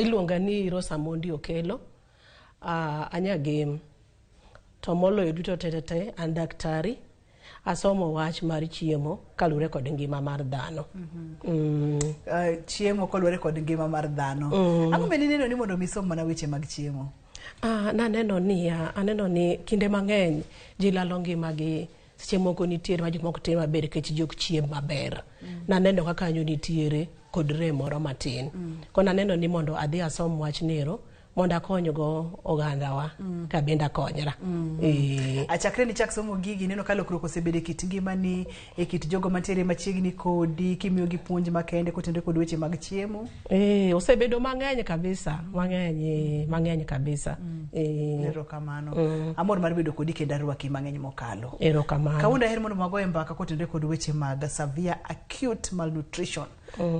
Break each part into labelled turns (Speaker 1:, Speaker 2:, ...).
Speaker 1: Iluonga ni Rose Amondi Okello. Anyagem. To moloyo duto te te te, an daktari. Asomo wach mar chiemo kaluwore kod ngima mar dhano.
Speaker 2: Chiemo koluwore kod ngima mar dhano. Ang'o ma nineno ni mondo mi isom mana weche mag chiemo?
Speaker 1: Naneno niya, aneno ni kinde mang'eny ji lalo ngimagi seche moko nitiere ma gik moko timo maber nikech ji ok chiem maber. Naneno ka kanyo nitiere kod rem moro matin. Koro naneno ni mondo adhi asom wach nero mondo akonygo ogandawa ka bende akonyra.
Speaker 2: Achakre nichak somo gigi, ineno ka lokruok osebedo e kit ngimani, e kit jogo mantiere machiegni kodi, kimiyogi puonj makende kotenore kod weche mag chiemo?
Speaker 1: Osebedo mang'eny kabisa, mang'eny, mang'eny kabisa.
Speaker 2: Erokamano. Amor mar bedo kodi kendo arwaki mang'eny mokalo.
Speaker 1: Erokamano.
Speaker 2: Kawuono daher mondo wagoye mbaka kotenore kod weche mag severe acute malnutrition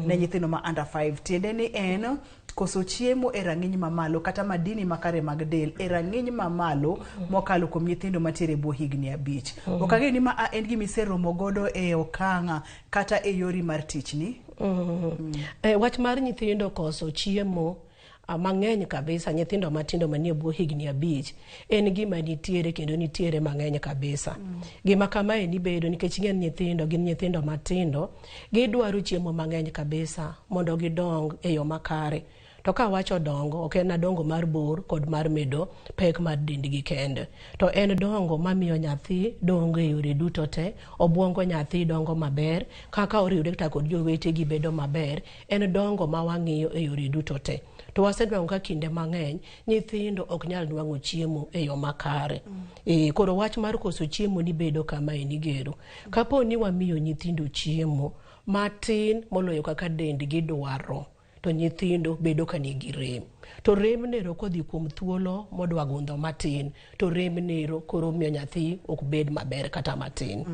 Speaker 2: ne nyithindo ma under 5. Tiende ni en koso chiemo e rang'iny mamalo kata madini makare mag del e rang'iny mamalo mokalo kuom nyithindo mantiere e bwo higni 5. Ok ang'eyo ni ma en gima iseromo godo e okang' kata e yori mar tichni.
Speaker 1: Wach mar nyithindo koso chiemo mang'eny kabisa, nyithindo matindo manie bwo higni 5 en gima nitiere kendo nitiere mang'eny kabisa. Gima kamae ni bedo nikech ing'e ni nyithindo gin nyithindo matindo, gidwaro chiemo mang'eny kabisa mondo gidong e yo makare. To ka wacho dongo, ok en dongo mar bor kod mar medo pek mar dendgi kende. To en dongo mamiyo nyathi dongo e yore duto te, obuongo nyathi dongo maber, kaka oriwre kata kod jowetegi bedo maber, en dongo ma wang'iyo e yore duto te. To wasenwang'o ka kinde mang'eny, nyithindo ok nyal nwang'o chiemo e yo makare. Koro wach mar koso chiemo ni bedo kama en igero. Kapo ni wamiyo nyithindo chiemo matin moloyo kaka dendgi dwaro, to nyithindo bedo ka nigi rem. To rem nero kodhi kuom thuolo modwa gundho matin, to rem nero koro miyo nyathi ok bed maber kata matin.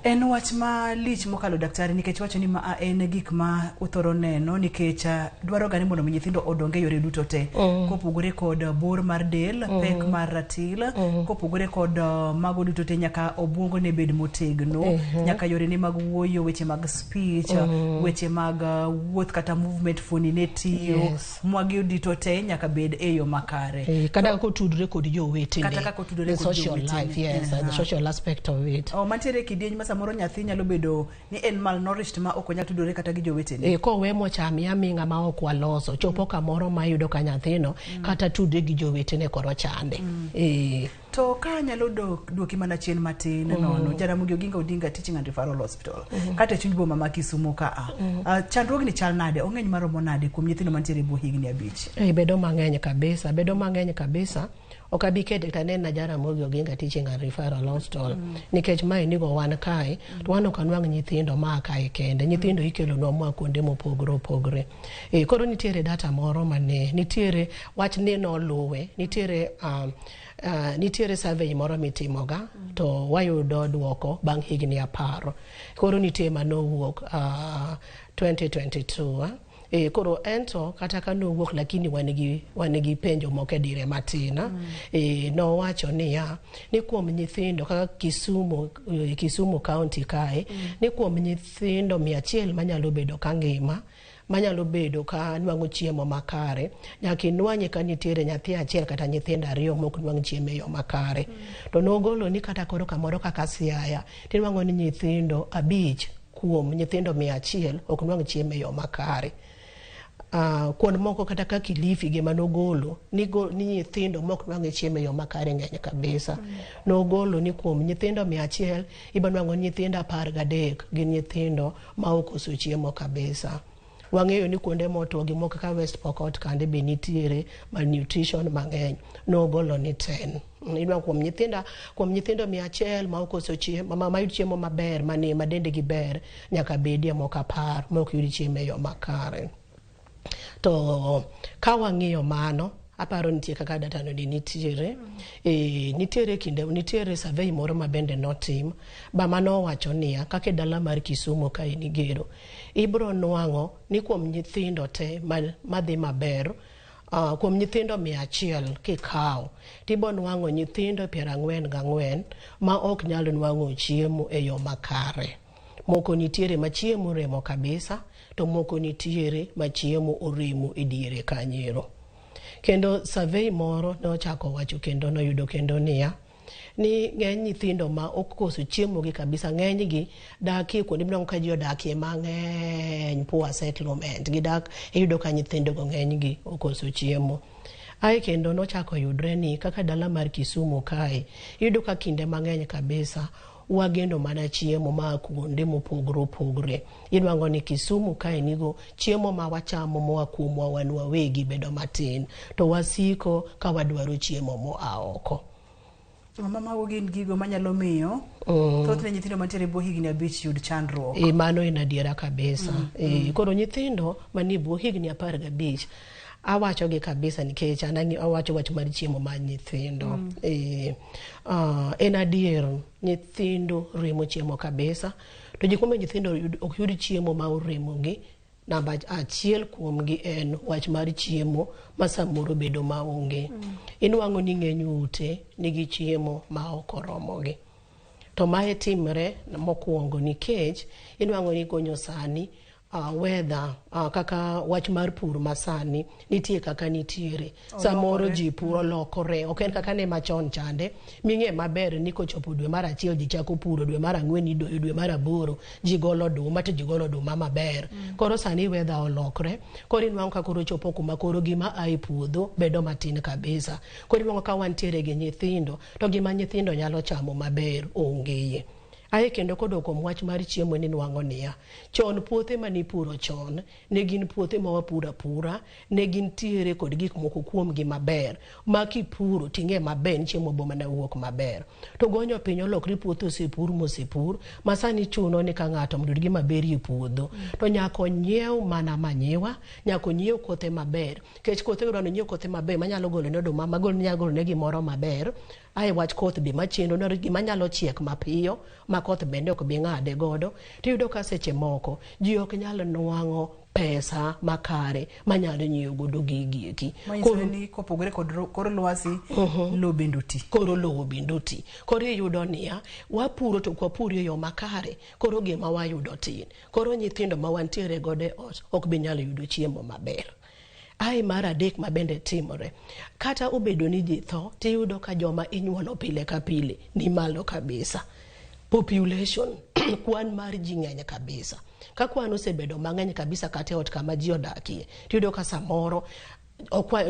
Speaker 2: En wach malich mokalo daktari, nikech wacho ni ma en gik ma uthoro neno nikech dwaro ga ni mondo mi nyithindo odong e yore duto te. Kopogore kod bor mar del, pek mar ratil, kopogore kod mago duto te nyaka obuongo ne bed motegno, nyaka yore ne mag wuoyo, weche mag speech, weche mag wuoth kata movement, fuoni ne tiyo, mwagi duto te nyaka bed e yo makare.
Speaker 1: Kata kaka otudore kod jowetene.
Speaker 2: Kata kaka otudore
Speaker 1: The
Speaker 2: kod
Speaker 1: social
Speaker 2: jowetene.
Speaker 1: life, yes, the social aspect of it.
Speaker 2: Oh, mantiere kidieny ma samoro nyathi nyalo bedo ni en malnourished ma ok onyal tudore kata gi jowetene.
Speaker 1: Kowe mochami aming'a ma ok waloso, chopo kamoro ma iyudo ka nyathino kata tudre gi jowetene koro chande.
Speaker 2: To ka anyalo duoki mana chien matin nono, Jaramogi Oginga Odinga Teaching and Referral Hospital, kata e chuny boma ma Kisumu ka a. Chandruogni chal nade? Ong'eny maromo nade kuom nyithindo mantiere e bwo higni 5?
Speaker 1: Bedo mang'eny kabisa, bedo mang'eny kabisa. Ok abi kete kata nena Jaramogi Oginga Teaching and Referral Hospital. Nikech mae nigo wan kae, to wan ok anwang' nyithindo maa kae kende. Nyithindo ikelonwa moa kuonde mopogore opogore. Koro nitiere data moro mane, nitiere wach ni noluwe, nitiere nitiere survey moro mitimoga, to wayudo duoko bang' higni 10. Koro nitie manowuok 2022. Koro ento kata ka nowuok lakini wan gi penjo moko e dire matin. Nowacho niya ni kuom nyithindo kaka Kisumu, Kisumu County kae, ni kuom nyithindo 100 manyalo bedo ka ngima, manyalo bedo ka nwang'o chiemo makare, nyaka inwang'e ka nitiere nyathi achiel kata nyithindo 2 mok nwang' chiemo e yo makare. To nogolo ni kata koro kamoro kaka Siaya, tinwang'o ni nyithindo 5 kuom nyithindo 100 ok nwang' chiemo e yo makare. Kuond moko kata ka Kilifi gima nogolo ni nyithindo mok nwang' chiemo e yo makare ng'eny kabisa. Nogolo ni kuom nyithindo 100 ibo nwang'o nyithindo 13 gin nyithindo ma okoso chiemo kabisa. Wang'eyo ni kuonde motwo gimoko kaka West Pokot kande be nitiere malnutrition mang'eny. Nogolo ni 10. Inwang'o kuom nyithindo 100 ma okoso chiemo, ma yud chiemo maber, mani ma dendgi ber, nyaka bedie moko 10 ma ok yud chiemo e yo makare. To ka wang'iyo mano, aparo nitie kaka data no nitiere. Nitiere kinde, nitiere survey moro ma bende notim, ba mano owacho niya, kaka e dala mar Kisumu ka in igero, ibro nwang'o ni kuom nyithindo te madhi maber, kuom nyithindo 100 kikawo, tibo nwang'o nyithindo 44 ma ok nyal nwang'o chiemo e yo makare. Moko nitiere ma chiemo oremo kabisa, to moko nitiere ma chiemo oremo e diere kanyero. Kendo survey moro nochako wacho kendo noyudo kendo niya, ni ng'eny nyithindo ma okoso chiemo gi kabisa ng'eny gi dakie kuonde minwang'o ka ji odakie mang'eny poor settlement gidak iyudo ka nyithindo go ng'eny gi okoso chiemo. Ae kendo nochako yudre ni kaka dala mar Kisumu kae iyudo ka kinde mang'eny kabisa wageno mana chiemo maa kuonde mopogore opogore. Inwang'o ni Kisumu kae nigo chiemo ma wachamo moa kuomwa wan wawegi bedo matin to wasiko ka wadwaro chiemo moa oko.
Speaker 2: Mama mago gin gigo manyalo miyo thothne nyithindo mantiere e bwo higni 5 yud chandruok.
Speaker 1: E, mano en adiera kabisa. Koro nyithindo manie bwo higni 15 awacho gi kabisa nikech an awacho wach mar chiemo mar nyithindo. En adier nyithindo remo chiemo kabisa to gik momiyo nyithindo ok yud chiemo ma oremogi namba achiel kuomgi en wach mar chiemo ma samoro bedo maonge. Inwang'o ni ng'eny ute nigi chiemo ma ok oromogi. To mae timre mokwongo nikech inwang'o ni gonyo sani weather kaka wach mar pur masani nitie kaka nitiere. Samoro ji puro lokore ok en kaka ne machon chande ming'e maber ni kochopo dwe mar 1 ji chako puro, dwe mar 4 idoyo, dwe mar 8 ji golo oduma to ji golo oduma maber. Koro sani weather olokre, koro inwang'o ka koro chopo kuma koro gima a e puodho bedo matin kabisa. Koro inwang'o ka wantiere gi nyithindo to gima nyithindo nyalo chamo maber ongeye. Ae kendo kodok kuom wach mar chiemo ni nwang'o niya, chon puothe manipuro chon ne gin puothe ma wapuro apura, ne gintiere kod gik moko kuomgi maber ma kipuro ting'e maber ni chiemo bo mana wuok maber. To gonyo piny olokre puothe osepur mosepur ma sani chuno ni ka ng'ato mondo oyud gima ber e puodho to nyaka onyiew mana manyiwa, nyaka onyiew kothe maber. Nikech kothe odwa ni onyiew kothe maber manyalo golone oduma, manyalo golone gimoro maber. Ae wach koth be machendo dwaro gima nyalo chiek mapiyo ma koth bende ok bi ng'ade godo. Tiyudo ka seche moko ji ok nyal nwang'o pesa makare manyalo nyiewo godo gigi eki.
Speaker 2: Manyiso ni kopogore kod kor lwasi, lowo bende oti.
Speaker 1: Koro lowo bende oti. Koro iyudo niya, wapuro to ok wapur e yo makare, koro gima wayudo tin. Koro nyithindo ma wantiere godo e ot ok bi nyalo yudo chiemo maber. Ae mar adek ma bende timore, kata obedo ni ji tho, tiyudo ka joma inyuolo pile ka pile ni malo kabisa. Population, kwan mar ji ng'eny kabisa. Ka kwan osebedo mang'eny kabisa kata e ot kama ji odakie, tiyudo ka samoro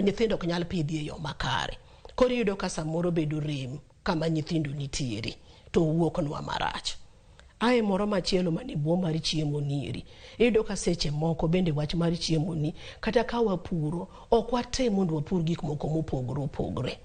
Speaker 1: nyithindo ok nyal pidhi e yo makare. Koro iyudo ka samoro bedo rem kama nyithindo nitiere, to wuoknwa marach. Ae moro machielo mane bwo mar chiemo nieri, iyudo ka seche moko bende wach mar chiemo ni kata ka wapuro ok watem mondo wapur gik moko mopogore opogore.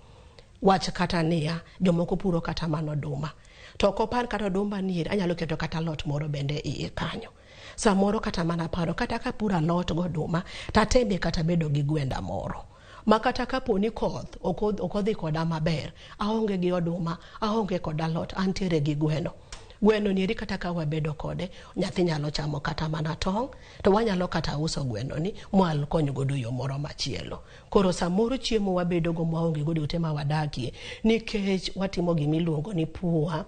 Speaker 1: Wach kata niya, jomoko puro kata mana oduma, to ok opar kata oduma nieri anyalo keto kata alot moro bende iye kanyo. Samoro kata mana paro kata kapuro alot goduma tateme kata bedo gi gwenda moro ma kata kapo ni koth ok odhi koda maber, aonge gi oduma, aonge kod alot, antiere gi gweno. Gweno nieri kata ka wabedo kode, nyathi nyalo chamo kata mana tong', to wanyalo kata uso gweno ni mwal kony godo yo moro machielo. Koro samoro chiemo wabedo go mwaonge godo ute ma wadakie nikech watimo gimiluongo ni poor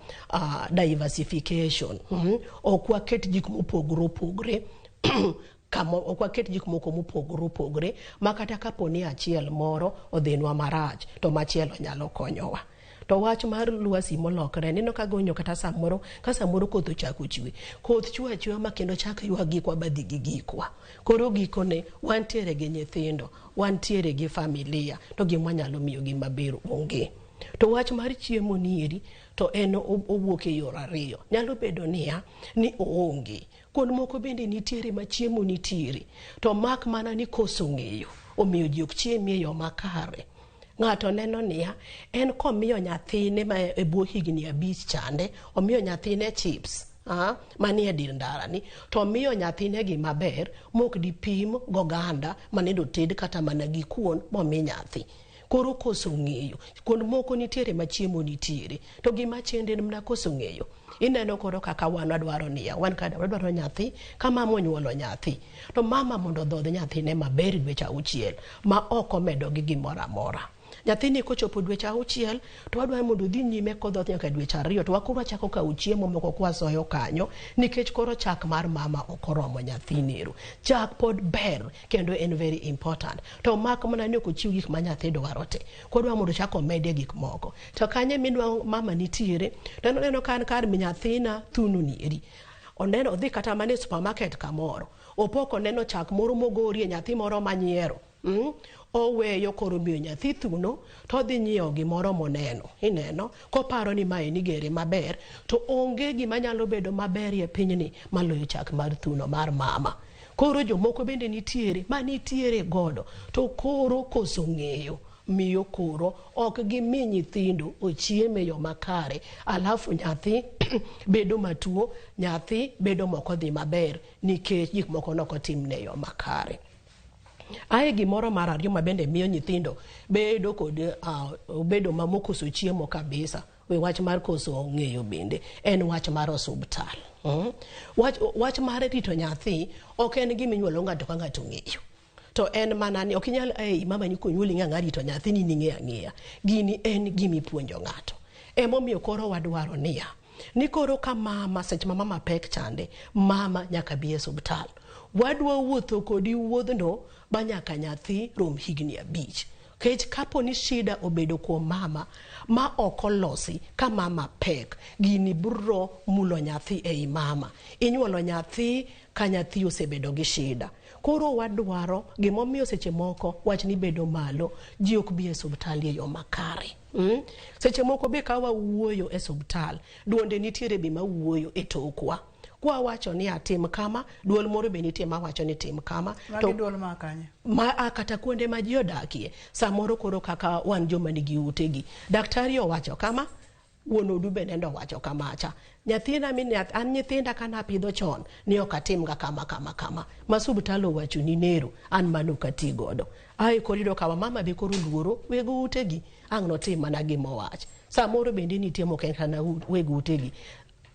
Speaker 1: diversification. Ok waket gik mopogore opogore kama ok waket gik moko mopogore opogore ma kata kapo ni achiel moro odhinwa marach to machielo nyalo konyowa. To wach mar lwasi molokre, neno ka gonyo kata samoro, ka samoro koth ochako chwe. Koth chwe achweya ma kendo chak ywa gikwa badhi gi gikwa. Koro gikone, wantiere gi nyithindo, wantiere gi familia, to gima wanyalo miyogi maber onge. To wach mar chiemo nieri, to en owuok e yor ariyo. Nyalo bedo niya, ni oonge. Kuond moko bende nitiere ma chiemo nitiere, to mak mana ni koso ng'eyo, omiyo ji ok chiem e yo makare. Ng'ato neno niya, en komiyo nyathine ma e bwo higni 5 chande, omiyo nyathine chips, manie dir ndara ni, to omiyo nyathine gima ber mok dipim goganda manendo ted kata mana gi kuon momi nyathi. Koro koso ng'eyo, kuond moko nitiere ma chiemo nitiere, to gima chende en mana koso ng'eyo. Ineno koro kaka wan wadwaro niya, wan kada wadwaro nyathi, ka mama onyuolo nyathi, to mama mondo odhodh nyathine maber dweche 6 ma ok omedo gi gimoro amora. Nyathini kochopo dweche 6 to wadwaro mondo odhi nyime kodhoth nyaka dweche 2, to wakoro wachako kawo chiemo moko kwasoyo kanyo, nikech koro chak mar mama ok oromo nyathini ero. Chak pod ber kendo en very important, to mak mana ni ok ochiw gik ma nyathi dwaro te. Koro dwa mondo ochak omedie gik moko. To kanye minwang'o mama nitiere, to en oneno ka an kar nyathina thuno ni eri. Oneno odhi kata mana e supermarket kamoro, opo koneno chak moro mogorie nyathi moro manyiero. Oweyo koro miyo nyathi thuno to odhi nyiewo gimoro moneno. Ineno, koparo ni mae ni gere maber, to onge gima nyalo bedo maber e pinyni maloyo chak mar thuno mar mama. Koro jomoko bende nitiere ma nitiere godo, to koro koso ng'eyo miyo koro ok gimi nyithindo ochiem e yo makare, alafu nyathi bedo matuo, nyathi bedo mokodhi maber nikech gik moko nokotimne e yo makare. Ae gimoro mar ariyo ma bende miyo nyithindo bedo kod bedo ma mokoso chiemo kabisa, we wach mar koso ng'eyo bende en wach mar osuptal. Wach mar rito nyathi ok en gima inyuolo ng'ato ka ng'ato ng'eyo. To en mana ni ok inyal ei mama ni konyuoli ng'a rito nyathi ni ning'e ang'eya. Gini en gima ipuonjo ng'ato. Emomiyo koro wadwaro niya, ni koro ka mama seche ma mama pek chande, mama nyaka bi e osuptal. Wadwa wuotho kodi wuodhno ba nyaka nyathi rom higni 5. Kech kapo ni shida obedo kuom mama ma ok olosi ka mama pek, gini biro mulo nyathi ei mama. Inyuolo nyathi ka nyathi osebedo gi shida. Koro wadwaro gimomiyo seche moko wach ni bedo malo, ji ok bi e osuptal e yo makare. Seche moko be ka wawuoyo e osuptal, duonde nitiere be mawuoyo e tokwa. Kwa wacho ni atim kama, duol moro be nitie mawacho ni tim kama.
Speaker 2: Magi duol ma kanye?
Speaker 1: Ma a kata kuonde ma ji odakie. Samoro koro kaka wan joma nigi utegi. Daktari owacho kama, wuon odu be nende owacho kamacha. Nyathina min an nyithinda kana apidho chon, ni ok atimga kama kama kama. Ma subtal owacho ni nero, an mano ok ati godo. Ae koro iyudo ka mama be koro luoro wego utegi, ang' notim mana gima owach. Samoro bende nitie mok en kana wego utegi.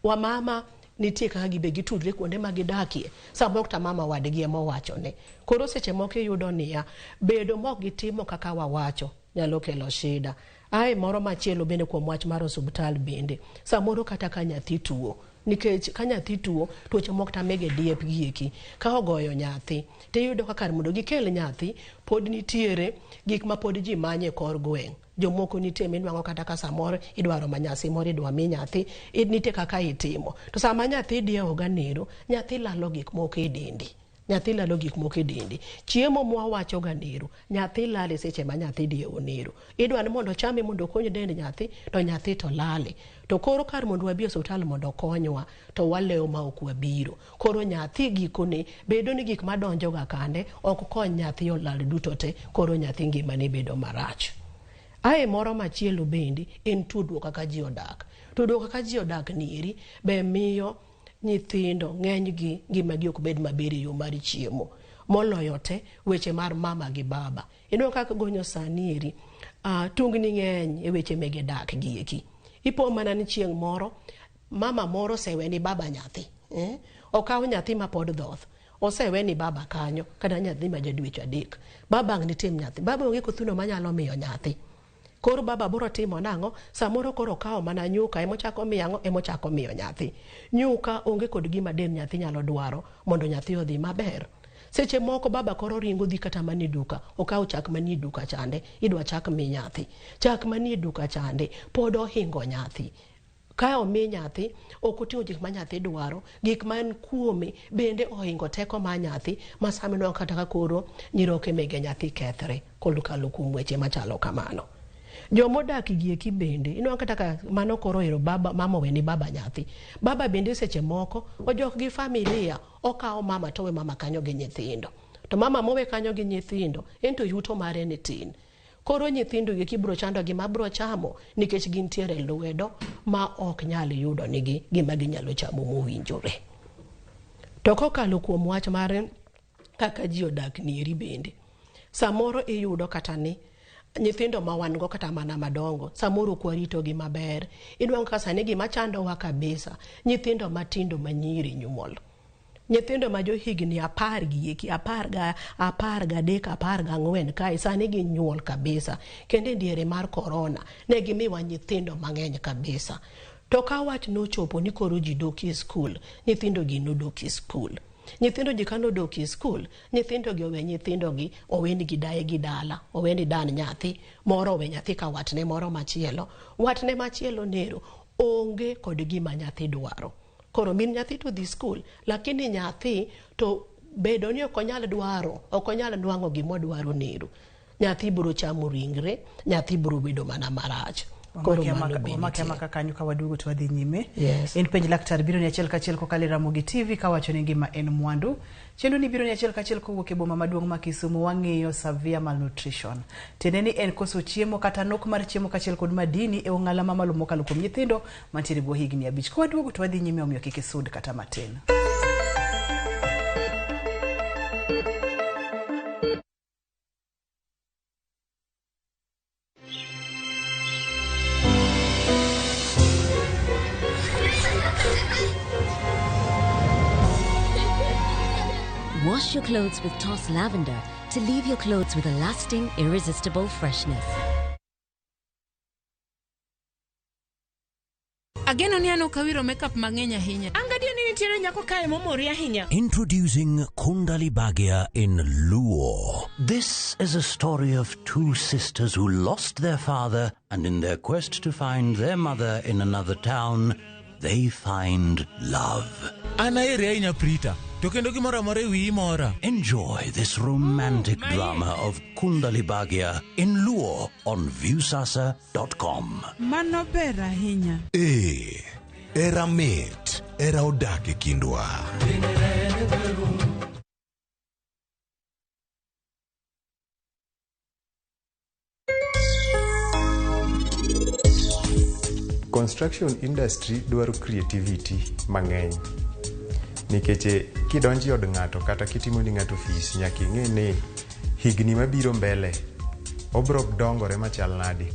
Speaker 1: Wamama nitie kaka gibe gitudre kuonde ma gidakie. Samoro kata mama wadgi ema owachone. Koro seche moko iyudo niya, bedo mok gitimo kaka wawacho nyalo kelo shida. Ae moro machielo bende kuom wach mar osuptal bende. Samoro kata ka nyathi tuo, nikech ka nyathi tuo, tuoche moko kata mege diep gi eki, ka ogoyo nyathi, tiyudo ka kar mondo gikel nyathi, pod nitiere gik ma pod ji manyo e kor gweng'. Jomoko nitie minwang'o kata ka samoro idwaro manyasi moro idwa mi nyathi, nitie kaka itimo. To sama nyathi diewo ga nero, nyathi lalo gik moko e dendi. Nyathi lalo gik moko e dendi. Chiemo mwawacho ga nero, nyathi lale seche ma nyathi diewo nero. Idwa ni mondo ochame mondo okony dend nyathi, to nyathi to lale. To koro kar mondo wabi e osuptal mondo okonywa, to walewo ma ok wabiro. Koro nyathi gikone, bedo ni gik madonjo ga kande, ok kony nyathi olal duto te, koro nyathi ngimane bedo marach. Ae moro machielo bende en tudruok kaka ji odak. Tudruok kaka ji odak nieri be miyo nyithindo ng'enygi ngimagi ok bed maber e yo mar chiemo. Moloyo te weche mar mama gi baba. Ineno kaka gonyo sani eri, tungni ng'eny e weche mege dak gi eki. Ipo mana ni chieng' moro, mama moro osewe ni baba nyathi. Okawo nyathi ma pod dhoth. Osewe ni baba kanyo, kata nyathi ma ja dweche 3. Baba ang' nitim nyathi. Baba onge kothuno manyalo miyo nyathi. Koro baba biro timo nang'o? Samoro koro okawo mana nyuka, emochako miyo ang'o? Emochako miyo nyathi. Nyuka onge kod gima dend nyathi nyalo dwaro mondo nyathi odhi maber. Seche moko baba koro ringo dhi kata mana e duka, okawo chak manie duka chande, idwa chak mi nyathi. Chak manie duka chande pod ohingo nyathi. Ka omi nyathi, ok oting'o gik ma nyathi dwaro, gik man kuome bende ohingo teko mar nyathi, ma sama inwang'o kata ka koro nyiroke mege nyathi kethre kokalo kuom weche machalo kamano. Jomodak gi eki bende, inwang'o kata ka mano koro ero baba, mama oweni baba nyathi. Baba bende seche moko ojok gi familia, okawo mama to owe mama kanyo gi nyithindo. To mama mowe kanyo gi nyithindo, en to yuto mare ni tin. Koro nyithindo gi eki biro chando gima biro chamo nikech gintiere lwedo ma ok nyal yudo nigi gima ginyalo chamo mowinjore. To kokalo kuom wach mar kaka ji odak nieri bende, samoro iyudo kata ni nyithindo ma wan go kata mana madongo, samoro ok waritogi maber. Inwang'o ka sani gima chandowa kabisa, nyithindo matindo ma nyiri nyuol. Nyithindo ma johigni 10 gi eki, 13, 14 kae sani ginyuol kabisa. Kendo e diere mar corona ne gimiwa nyithindo mang'eny kabisa. To ka wach nochopo ni koro ji dok e skul, nyithindo gi nodok e skul. Nyithindo ji kanodok e skul, nyithindo gi owe nyithindo gi, owenigi daye gi dala, oweni dan nyathi, moro owe nyathi ka watne moro machielo. Watne machielo nero onge kod gima nyathi dwaro. Koro min nyathi to dhi skul, lakini nyathi to bedo ni ok onyal dwaro, ok onyal nwang'o gima odwaro nero. Nyathi biro chamo ringre, nyathi biro bedo mana marach. Koro mano be
Speaker 2: Wamake
Speaker 1: nitie.
Speaker 2: Amaka kanyo ka waduogo to wadhi nyime.
Speaker 1: Yes.
Speaker 2: En Penj Laktar biro ni achiel kachiel kokalo e Ramogi TV kawacho ni ngima en mwandu. Chenro ni biro ni achiel kachiel kowuok e boma maduong' ma Kisumu. Wang'iyo severe malnutrition. Tiende ni en koso chiemo kata nok mar chiemo kaachiel kod madini e ong'ala mamalo mokalo kuom nyithindo mantiere bwo higni 5. Ka waduogo to wadhi nyime, omiyo kik isud kata matin.
Speaker 3: Wash your clothes with Toss Lavender to leave your clothes with a lasting, irresistible freshness.
Speaker 4: Ageno ni an ok awiro makeup mang'eny ahinya.
Speaker 5: An gadier ni nitiere nyako kae momori ahinya.
Speaker 6: Introducing Kundali Bhagya in Luo. This is a story of two sisters who lost their father, and in their quest to find their mother in another town, they find love.
Speaker 7: An aheri ahinya Prita, to kendo gimoro amora e wiyi mora.
Speaker 6: Enjoy this romantic drama of Kundali Bhagya in Luo on Viusasa.com.
Speaker 4: Mano ber ahinya.
Speaker 8: Ee, era mit, era odak e kindwa.
Speaker 9: Construction industry dwaro creativity mang'eny nikech kidonjo e od ng'ato kata kitimo ni ng'ato ofis, nyaka ing'e ni higni mabiro mbele obro dongore machal nade.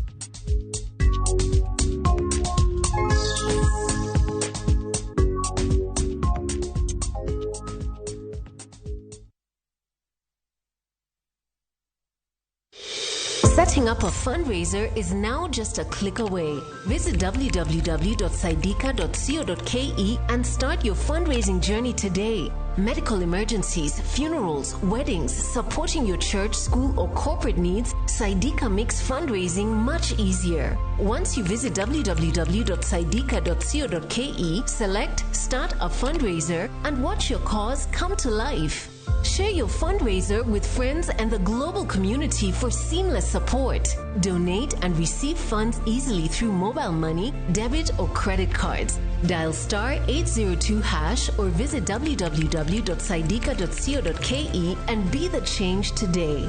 Speaker 3: Setting up a fundraiser is now just a click away. Visit www.saidika.co.ke and start your fundraising journey today. Medical emergencies, funerals, weddings, supporting your church, school, or corporate needs, Saidika makes fundraising much easier. Once you visit www.saidika.co.ke, select Start a Fundraiser and watch your cause come to life. Share your fundraiser with friends and the global community for seamless support. Donate and receive funds easily through mobile money, debit, or credit cards. Dial star 802 hash or visit www.saidika.co.ke and be the change today.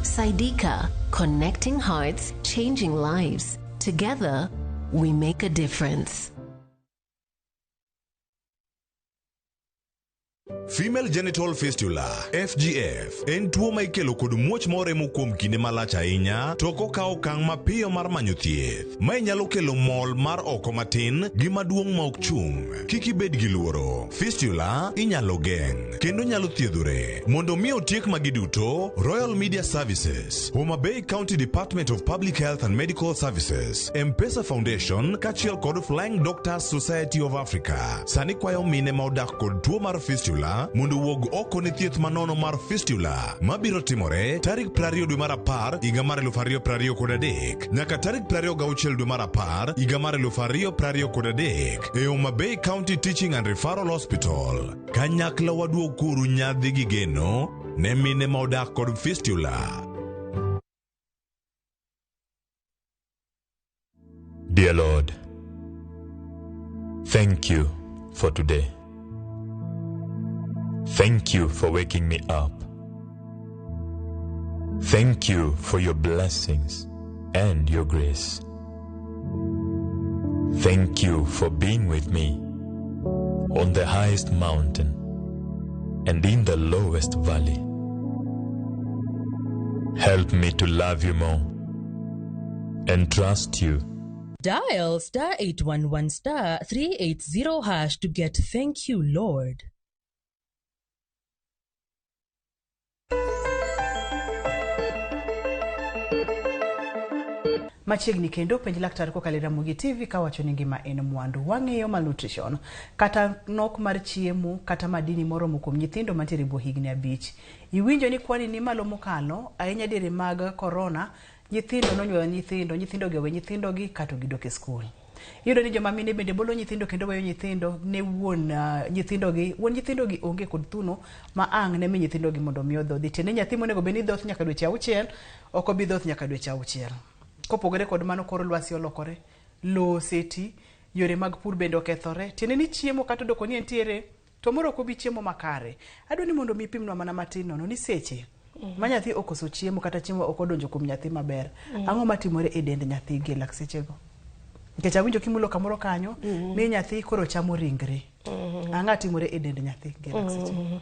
Speaker 3: Saidika, connecting hearts, changing lives. Together, we make a difference.
Speaker 8: Female genital fistula (FGF) en tuo ma ikelo kod muoch moremo kuom kinde malach ahinya to ok okaw okang' mapiyo mar manyo thieth. Mae nyalo kelo mol mar oko matin gi maduong' ma ok chung'. Kik ibed gi luoro. Fistula inyalo geng' kendo nyalo thiedhore. Mondo mi otiek magi duto, Royal Media Services, Homa Bay County Department of Public Health and Medical Services, M-Pesa Foundation kaachiel kod Flying Doctors Society of Africa sani kwayo mine ma odak kod tuo mar fistula mondo owuog oko ne thieth manono mar fistula mabiro timore tarik 20 dwe mar 10 higa mar 2023 nyaka tarik 26 dwe mar 10 higa mar 2023 e Homa Bay County Teaching and Referral Hospital. Kanyakla waduog kuru nyadhi gi geno ne mine ma odak kod fistula.
Speaker 10: Dear Lord, thank you for today. Thank you for waking me up. Thank you for your blessings and your grace. Thank you for being with me on the highest mountain and in the lowest valley. Help me to love you more and trust you.
Speaker 11: Dial star 811 star 380 hash to get Thank You Lord.
Speaker 2: Machiegni kendo penj laktar kokalo e Ramogi TV kawacho ni ngima en mwandu. Wang'iyo malnutrition kata nok mar chiemo kata madini moromo kuom nyithindo mantiere e bwo higni 5. Iwinjo ni kwani ni malo mokalo ahinya diere mag korona, nyithindo nonyuolo nyithindo, nyithindo gi owe nyithindogi kato gidok e skul. Iyudo ni joma mine bende bolo nyithindo kendo weyo nyithindo ne wuon nyithindogi, wuon nyithindogi onge kod thuno ma ang' ne mi nyithindogi mondo mi odhodhi. Tiende nyathi monego bed ni dhoth nyaka dweche 6, ok obi dhoth nyaka dweche 6. Kopogore kod mano kor lwasi olokore, lowo oseti, yore mag pur bende okethore. Tiende ni chiemo kata odoko ni entiere, to moro ok obi chiemo makare. Adwa ni mondo mi ipimnwa mana matin nono ni seche ma nyathi okoso chiemo kata chiemo ok odonjo kuom nyathi maber, ang'o matimore e dend nyathi gi lak sechego? Nikech awinjo kimulo kamoro kanyo ni nyathi koro chamo ringre. Ang'o timore e dend nyathi gi lak sechego?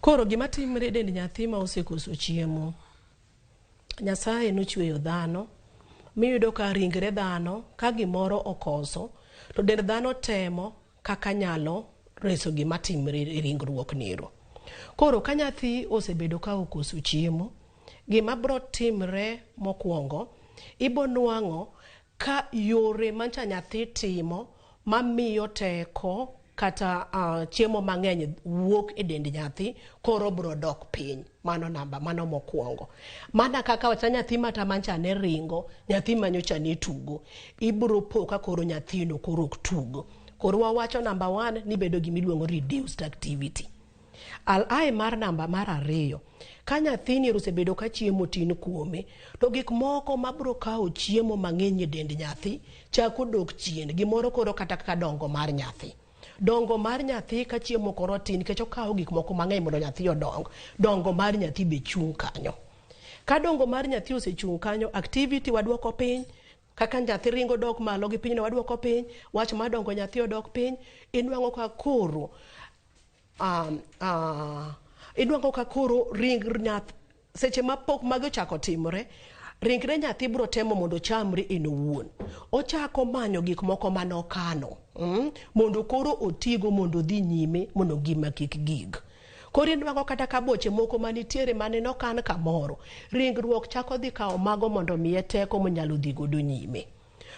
Speaker 1: Koro gima timore e dend nyathi ma osekoso chiemo, Nyasaye nochweyo dhano, miyudo ka ringre dhano ka gimoro okoso, to dend dhano temo kaka nyalo reso gima timre e ringruok nero. Koro ka nyathi osebedo ka okoso chiemo, gima bro timre mokwongo, ibo nwang'o ka yore mancha nyathi timo mamiyo teko kata chiemo mang'eny wuok e dend nyathi koro bro dok piny. Mano namba, mano mokwongo. Mana kaka wacha nyathi mata mancha ne ringo, nyathi manyocha ne tugo, ibro po ka koro nyathino koro ok tugo. Koro wawacho namba 1 ni bedo gimiluongo reduced activity. Al ae mar namba mar 2, ka nyathini osebedo ka chiemo tin kuome, to gik moko mabro kawo chiemo mang'eny e dend nyathi chako dok chien. Gimoro koro kata kaka dongo mar nyathi. Dongo mar nyathi ka chiemo koro tin, nikech okawo gik moko mang'eny mondo nyathi odong. Dongo mar nyathi be chung' kanyo. Ka dongo mar nyathi osechung' kanyo, activity waduoko piny, kaka nyathi ringo dok malo gi piny no waduoko piny, wach mar dongo nyathi odok piny, inwang'o ka koro inwang'o ka koro ring nyathi seche ma pok magi ochako timore, ringre nyathi bro temo mondo ochamre en owuon. Ochako manyo gik moko manokano, mondo koro otigo mondo odhi nyime mondo ngima kik gig. Koro inwang'o kata ka boche moko manitiere mane nokan kamoro, ringruok chako dhi kawo mago mondo miye teko monyalo dhi godo nyime.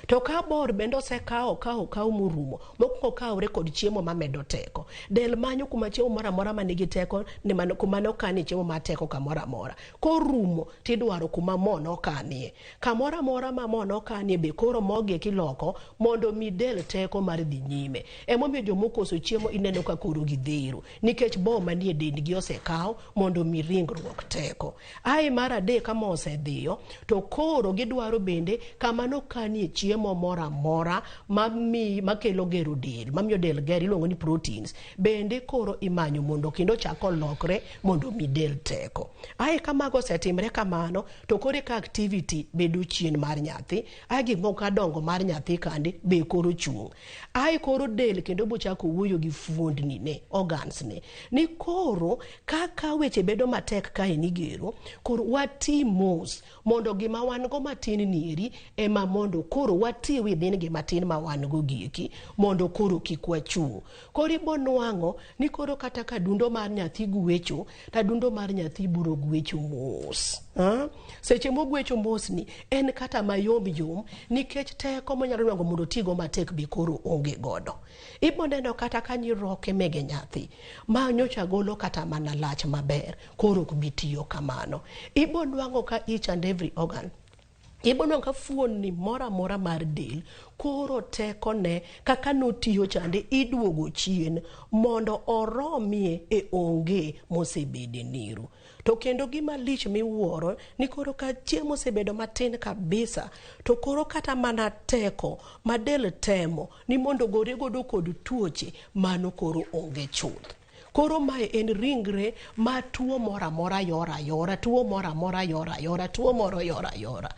Speaker 1: To ka bor bende osekawo kawo morumo, mokwongo kawre kod chiemo mamedo teko. Del manyo kuma chiemo moro amora manigi teko ni mano kuma nokanie chiemo mar teko kamoro amora. Korumo tidwaro kuma mo nokanie. Kamoro amora ma mo nokanie be koro mogi eki iloko mondo mi del teko mar dhi nyime. Emomiyo jomokoso chiemo ineno ka koro gidhero, nikech bo manie dendgi osekaw mondo mi ringruok teko. Ae mar 3 ka mo osedhiyo, to koro gidwaro bende kama nokanie chiemo moro amora makelo gero del, mamiyo del ger, iluongo ni proteins, bende koro imanyo mondo kendo ochak olokre mondo mi del teko. Ae ka mago osetimre kamano, to koro eka activity bedo chien mar nyathi, ae gik moko ka dongo mar nyathi kande be koro chung'. Ae koro del kendo bochako wuoyo gi fuondni ne, organs ne, ni koro kaka weche bedo matek kae ni gero, koro wati mos mondo gima wan go matin nieri ema mondo koro wati within gima tin ma wan go gieki mondo koro kik wachung'. Koro ibo nwang'o ni koro kata ka dundo mar nyathi gwecho, ta dundo mar nyathi biro gwecho mos. Seche mogwecho mos ni en kata mayom yom, nikech teko monyalo nwang'o mondo otigo matek be koro onge godo. Ibo neno kata ka nyiroke mege nyathi ma nyocha golo kata mana lach maber, koro ok bi tiyo kamano. Ibo nwang'o ka each and every organ, ibo nwang'o ka fuonni moro amora mar del koro tekone kaka notiyo chande iduogo chien mondo oromie e onge mosebede nero. To kendo gima lich miwuoro ni koro ka chiemo osebedo matin kabisa, to koro kata mana teko ma del temo ni mondo gore godo kod tuoche, mano koro onge chuth. Koro mae en ringre ma tuo moro amora yora ayora, tuo moro amora yora ayora, tuo moro yora ayora.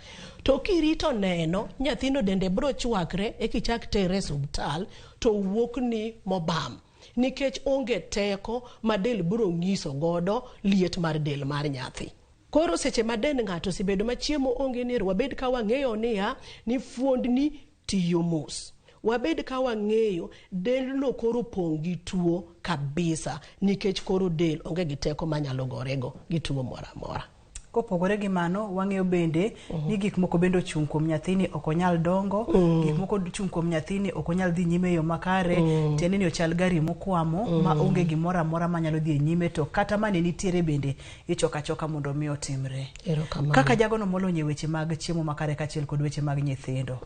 Speaker 1: To kirito neno, nyathino dende bro chwakre e kichak tere e osiptal, to wuok ni mobam. Nikech onge teko ma del bro nyiso godo liet mar del mar nyathi. Koro seche ma dend ng'ato osebedo ma chiemo onge nero, wabed ka wang'eyo niya, ni fuondni tiyo mos. Wabed ka wang'eyo delno koro pong' gi tuo kabisa, nikech koro del onge gi teko manyalo gorego gi tuo moro amora.
Speaker 2: Kopogore gi mano, wang'eyo bende ni gik moko bende ochung' kuom nyathini ok onyal dongo, gik moko ochung' kuom nyathini ok onyal dhi nyime e yo makare, tiende ni ochal gari mokwamo ma onge gimoro amora manyalo dhi e nyime, to kata mane nitiere bende ichoko achoka mondo mi otimre.
Speaker 1: Erokamano.
Speaker 2: Kaka jagono molony e weche mag chiemo makare kaachiel kod weche mag nyithindo.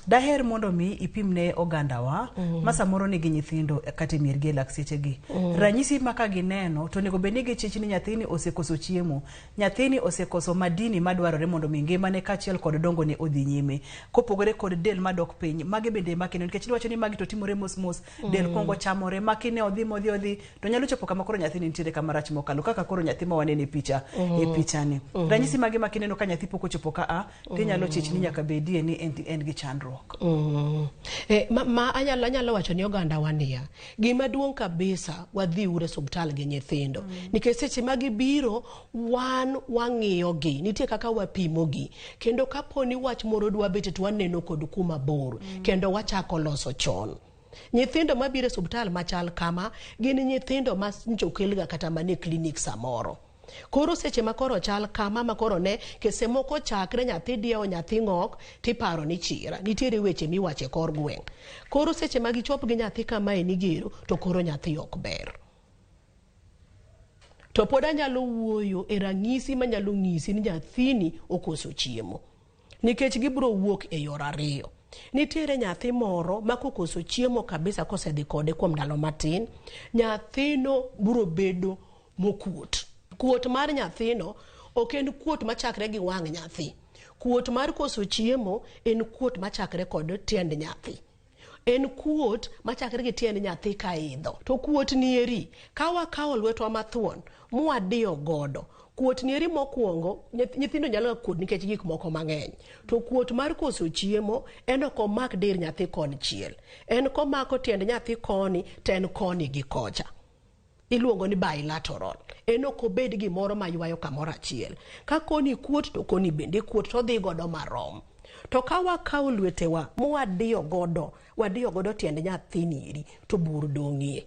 Speaker 2: Daher mondo mi ipim ne ogandawa ma samoro nigi nyithindo kata e miergi e lak sechegi. Ranyisi ma ka gineno to onego bed ni gichich ni nyathini osekoso chiemo, nyathini osekoso madini madwarore mondo mi ngimane kaachiel kod dongone odhi nyime. Kopogore kod del madok piny, magi bende ema kineno nikech iwacho ni magi to timore mos mos, del kuongo chamore, ma kine odhi modhi odhi to nyalo chopo kama koro nyathini nitiere kama rach mokalo kaka koro nyathi ma waneno e picha e pichani. Ranyisi mage ma kineno ka nyathi pok ochopo ka a tinyalo chich ni nyaka bedie ni en gi chandruok.
Speaker 1: Ma anyalo wacho ni oganda wa niya, gima duong' kabisa wadhi uru e osuptal gi nyithindo. Nikech seche ma gibiro wan wang'iyo gi, nitie kaka wapimo gi. Kendo kapo ni wach moro dwa betie to waneno kod kuma bor, kendo wachako loso chon. Nyithindo mabiro e osuptal machal kama gin nyithindo ma nyocha okelga kata mana e klinik samoro. Koro seche ma koro chal kama ma koro ne kese moko chakre nyathi diewo nyathi ng'ok tiparo ni chira nitiere weche miwacho e kor gweng'. Koro seche ma gichop gi nyathi kamae ni gero to koro nyathi ok ber. To pod anyalo wuoyo e ranyisi manyalo nyisi ni nyathini okoso chiemo. Nikech gibiro wuok e yor ariyo. Nitiere nyathi moro ma kokoso chiemo kabisa kosedhi kode kuom ndalo matin, nyathino biro bedo mokuot. Kuot mar nyathino ok en kuot machakre gi wang' nyathi. Kuot mar koso chiemo en kuot machakre kod tiend nyathi. En kuot machakre gi tiend nyathi ka idho. To kuot nieri, ka wakawo lwetwa mathuon mwadiyo godo, kuot nieri mokwongo, nyithindo nyalo ga kuot nikech gik moko mang'eny. To kuot mar koso chiemo en ok omak dir nyathi konchiel. En komako tiend nyathi koni to en koni gi kocha. Iluongo ni bilateral. En ok obed gimoro maywayo kamoro achiel. Ka koni kuot to koni bende kuot to odhi godo marom. To ka wakawo lwetewa mwadiyo godo, wadiyo godo tiend nyathini eri to bur dong'ie.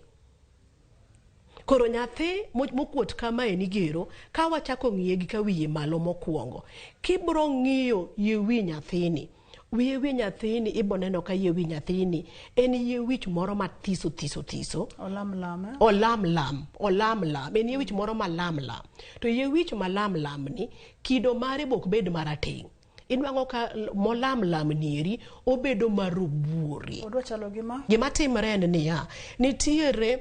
Speaker 1: Koro nyathi mokuot kamae ni gero, ka wachako ng'iye gi ka wiye malo mokwongo, kibro ng'iyo yie wi nyathini, wiye wi nyathini ibo neno ka yie wi nyathini en yie wich moro mathiso thiso thiso.
Speaker 2: Olam lam.
Speaker 1: Olam lam, olam lam, en yie wich moro malam lam. To yie wich malam lam ni, kido mare bok bed marateng'. Inwang'o ka molam lam nieri, obedo marobuore.
Speaker 2: Odwa chalo gi ma?
Speaker 1: Gima timre en niya, nitiere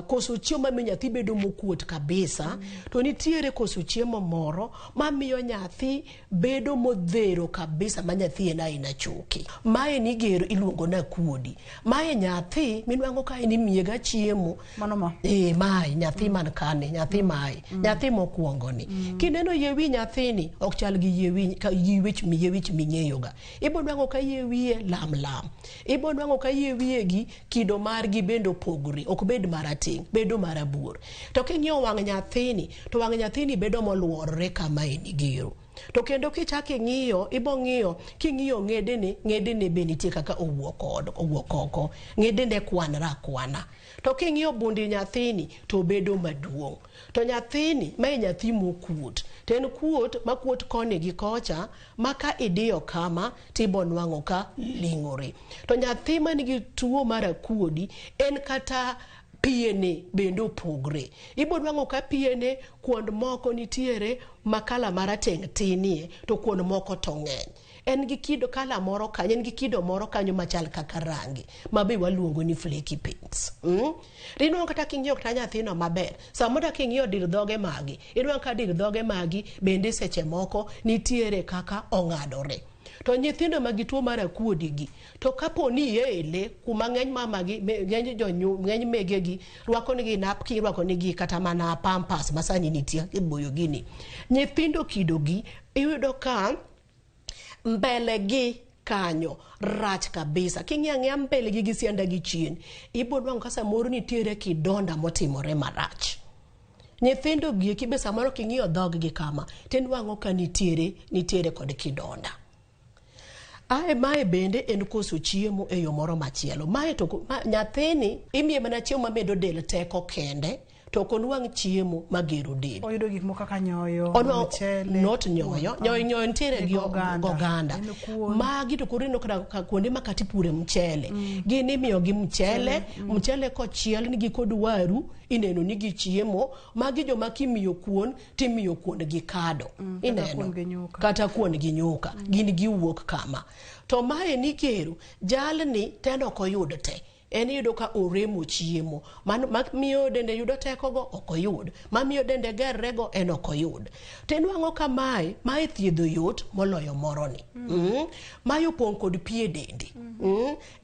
Speaker 1: koso chiemo mamiyo nyathi bedo mokuot kabisa, to nitiere koso chiemo moro mamiyo nyathi bedo modhero kabisa ma nyathi en aina choke. Mae ni gero iluongo ni akuodi. Mae nyathi minwang'o ka en imiye ga chiemo.
Speaker 2: Mano ma?
Speaker 1: Mae nyathi man kane, nyathi mae, nyathi mokwongo ni. Kineno yie wi nyathini ok chal gi yie wi, ka, yie wich, yie wich ming'eyo ga. Ibo nwang'o ka yie wiye lam lam. Ibo nwang'o ka yie wiye gi kido margi bende opogore, ok bed marateng', bedo marabuor. To king'iyo wang' nyathini, to wang' nyathini bedo moluorore kama en gero. To kendo kichako ing'iyo, ibo ng'iyo, king'iyo ng'edene, ng'edene be nitie kaka owuok oko, owuok oko. Ng'edene kwanre akwana. To king'iyo bundi nyathini, to bedo maduong'. To nyathini, mae nyathi mokuot. To en kuot makuot koni gi kocha, ma ka idiyo kama, tibo nwang'o ka ling'ore. To nyathi manigi tuo mar akuodi, en kata piene bende opogre. Ibo nwang'o ka piene kuond moko nitiere ma kala marateng' tinie, to kuond moko to ng'eny. En gi kido kala moro kanyo, en gi kido moro kanyo machal kaka rangi, ma be waluongo ni flaky paints. Inwang'o kata king'iyo kata nyathino maber, samoro king'iyo dir dhoge magi, inwang'o ka dir dhoge magi bende seche moko nitiere kaka ong'adore. To nyithindo ma gi tuo mar akuodi gi, to kapo ni iele kuma ng'eny mamagi, ng'eny jonyu, ng'eny megegi rwako nigi napkin, rwako nigi kata mana pampers ma sani nitie iboyo gini. Nyithindo kido gi iyudo ka mbele gi kanyo rach kabisa. King'iyo ang'iya mbele gi gi sianda gi chien, ibo nwang'o ka samoro nitiere kidonda motimore marach. Nyithindo gi eki be samoro king'iyo dhog gi kama, tinwang'o ka nitiere kod kidonda. Ae mae bende en koso chiemo e yo moro machielo. Mae to nyathini imiye mana chiemo mamedo del teko kende, to ok onwang' chiemo magero del.
Speaker 2: Oyudo gik moko kaka nyoyo,
Speaker 1: Onwang'o
Speaker 2: mchele,
Speaker 1: not nyoyo, nyoyo nyoyo nitiere gi
Speaker 2: oganda.
Speaker 1: oganda.
Speaker 2: En kuon.
Speaker 1: Magi to koro ineno kata ka kuonde ma kata ipure mchele. Gin imiyogi mchele, mchele kochiel nigi kod waru, ineno ni gichiemo. Magi joma kimiyo kuon, timiyo kuon gi kado.
Speaker 2: Kata
Speaker 1: Ineno.
Speaker 2: kuon gi nyuka.
Speaker 1: Kata kuon gi nyuka. Gin giwuok kama. To mae nikero, jalni to en ok oyud te. En iyudo ka oremo chiemo. Mano mamiyo dende yudo tekogo ok oyud. Mamiyo dende gerrego en ok oyud. To inwang'o ka mae, mae thiedho yot moloyo moroni. Mae opong' kod pi e dende.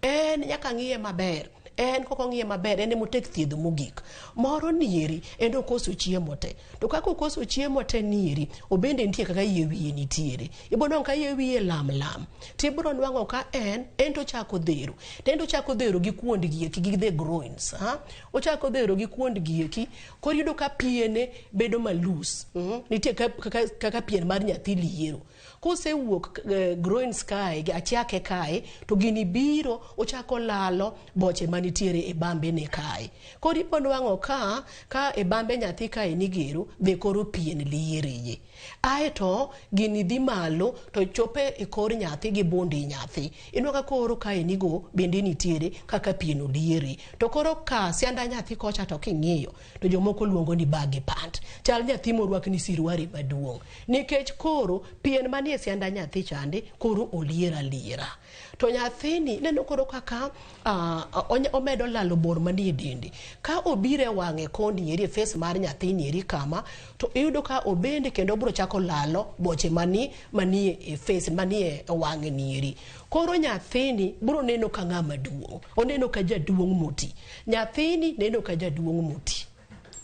Speaker 1: En nyaka ng'iye maber. En kok ong'iye maber, en emotek thiedho mogik. Moro nieri, en okoso chiemo te. To kaka okoso chiemo te nieri, obende nitie kaka yie wiye nitiere. Ibiro nwang'o ka yie wiye lam lam. Tibiro nwang'o ka en to ochako dhero. To en to ochako dhero gi kuond gi eki, gi the groins. Ha? Ochako dhero gi kuond gi eki, koro iyudo ka piene bedo malus. Nitie kaka pien mar nyathi liero. Kosewuok groins kae, achiake kae, to gini biro, ochako lalo boche manitiere e bambe ne kae. Koro ibo nwang'o ka e bambe nyathi kae nigero, be koro pien liereye. Aeto gini dhi malo to chope e kor nyathi gi bund i nyathi. Inwang'o ka koro kae nigo bende nitiere kaka pien oliere. To koro ka sianda nyathi kocha to king'iyo, to jomoko luongo ni baggy pant. Chal nyathi morwak ni siruari maduong'. Nikech koro pien manie sianda nyathi chande koro olier aliera. To nyathini neno koro kaka omedo lalo bor manie dende. Ka obiro e wang'e koni eri e face mar nyathini eri kama, to iyudo ka obende kendo obiro chako lalo boche manie e face, manie e wang'e ni eri. Koro nyathini biro neno ka ng'ama duong', oneno ka jaduong' moti. Nyathini neno ka jaduong' moti.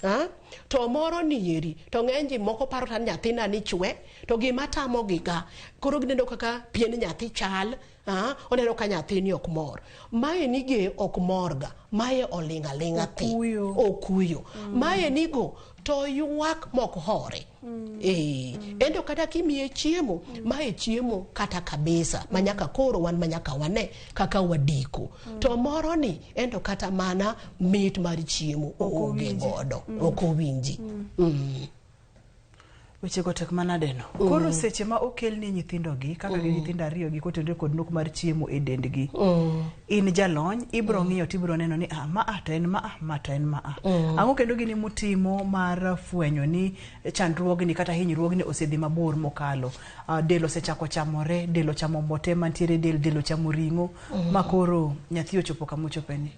Speaker 1: Ha? To moro ni eri, to ng'eny ji moko paro ta nyathina ni chwe, to gima tamogi ga, koro gineno kaka pien nyathi chal, ha? Oneno ka nyathini ok mor. Mae nige ok morga, mae oling' aling'a thi.
Speaker 2: Okuyo.
Speaker 1: Okuyo. Mae nigo to ywak mok hore. Endo kata kimiye chiemo, mae chiemo kata kabisa, manyaka koro wan manyaka wane kaka wadiko. To moro ni endo kata mana mit mar chiemo oonge godo, ok owinji.
Speaker 2: Wechego tek manadeno. Koro seche ma okelni nyithindogi kaka gin nyithindo ariyo gi kotenore kod nok mar chiemo e dendgi, in jalony ibiro ng'iyo tibiro neno ni ah, ma a to en ma a, ma to en ma a. Ang'o kendo gini mutimo mar fwenyo ni chandruogni kata hinyruogni osedhi mabor mokalo? Del osechako chamore, del ochamo mote mantiere e del, del ochamo ring'o, ma koro nyathi ochopo kama ochopeni.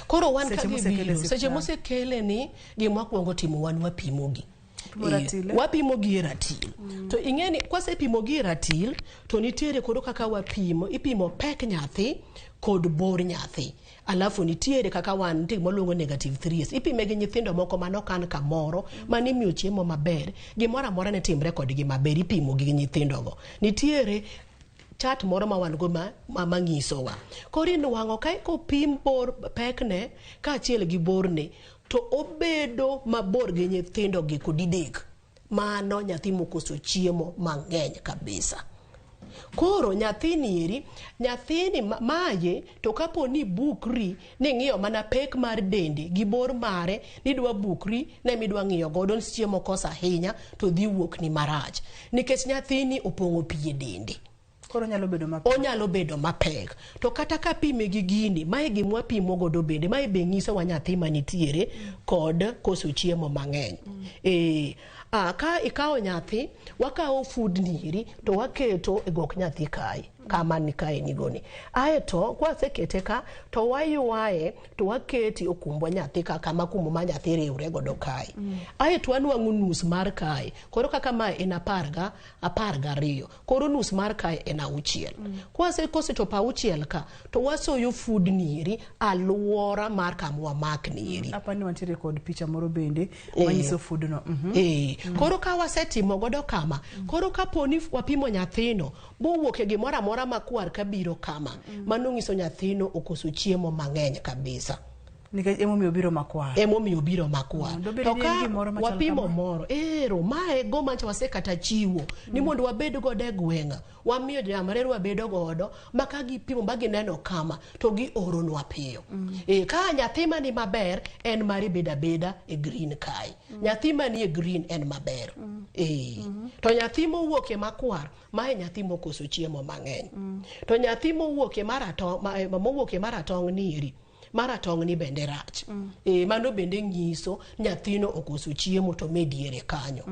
Speaker 1: Koro wan
Speaker 2: Seche
Speaker 1: ka
Speaker 2: mosekele
Speaker 1: gibiro, seche
Speaker 2: osiptal.
Speaker 1: mosekele ni gima wakwongo timo wan wapimogi.
Speaker 2: Pimo ratil, eh?
Speaker 1: Wapimo gi e ratil. To ing'e ni kwasepimo gi e ratil, to nitiere koro kaka wapimo, ipimo pek nyathi kod bor nyathi. Alafu nitiere kaka wan nitie gima waluongo negative 3s. Ipime gi nyithindo moko manokan kamoro, manimiyo chiemo maber, gimoro amora ne timre kodgi maber, ipimo gi nyithindogo. Nitiere chat moro ma wan go ma manyisowa. Koro inwang'o ka kopim bor pekne kaachiel gi borne, to obedo mabor gi nyithindo gi kod didek. Mano nyathi mokoso chiemo mang'eny kabisa. Koro nyathini eri, nyathini maye to kapo ni bukri ni ng'iyo mana pek mar dende gi bor mare, nidwa bukri ne midwa ng'iyo godo ni chiemo koso ahinya, to dhi wuok ni marach. Nikech nyathini opong'o pi e dende.
Speaker 2: Koro onyalo bedo mapek.
Speaker 1: Onyalo bedo mapek. To kata ka pime gi gini, mae gima wapimo godo bende, mae be nyisowa nyathi manitiere kod koso chiemo mang'eny. Ka ikawo nyathi, wakawo fudni eri to waketo e gok nyathi kae, kama ni kae nigoni. Aeto kwasekete ka, to waywaye to wakete okumbwa nyathi ka, kama kumbo ma nyathi riwre godo kae. Aeto wanwang'o nus mar kae. Koro kaka mae en 12. Koro nus mar kae en 6. Kosechopo 6 ka, to wasoyo fudni eri aluora mar kama wamakni eri.
Speaker 2: Apa ni wantiere kod picha moro bende manyiso fudno.
Speaker 1: Koro ka wasetimo godo kama, koro kapo ni wapimo nyathino, bowuok e gimoro amora makwar kabiro kama, mano nyiso nyathino okoso chiemo mang'eny kabisa.
Speaker 2: Nikech emomiyo obiro makwar.
Speaker 1: Emomiyo obiro makwar.
Speaker 2: Dobed
Speaker 1: To
Speaker 2: ni en
Speaker 1: ka
Speaker 2: gimoro machal
Speaker 1: wapimo
Speaker 2: kama.
Speaker 1: moro, ero mae go mancha wasekata chiwo ni mondo wabed godo e gweng'a. Wamiyo jonyamrerwa wabedo godo ma ka gipimo ma gineno kama to gioronwa piyo. Ka nyathi mani maber en mari bedo abeda e green kae. Nyathi mani e green en maber. To nyathi mowuok e makwar, mae nyathi mokoso chiemo mang'eny. To nyathi mowuok e maratong' mowuok e maratong' nieri, maratong' ni bende rach. Mano bende nyiso nyathino okoso chiemo to mediere kanyo.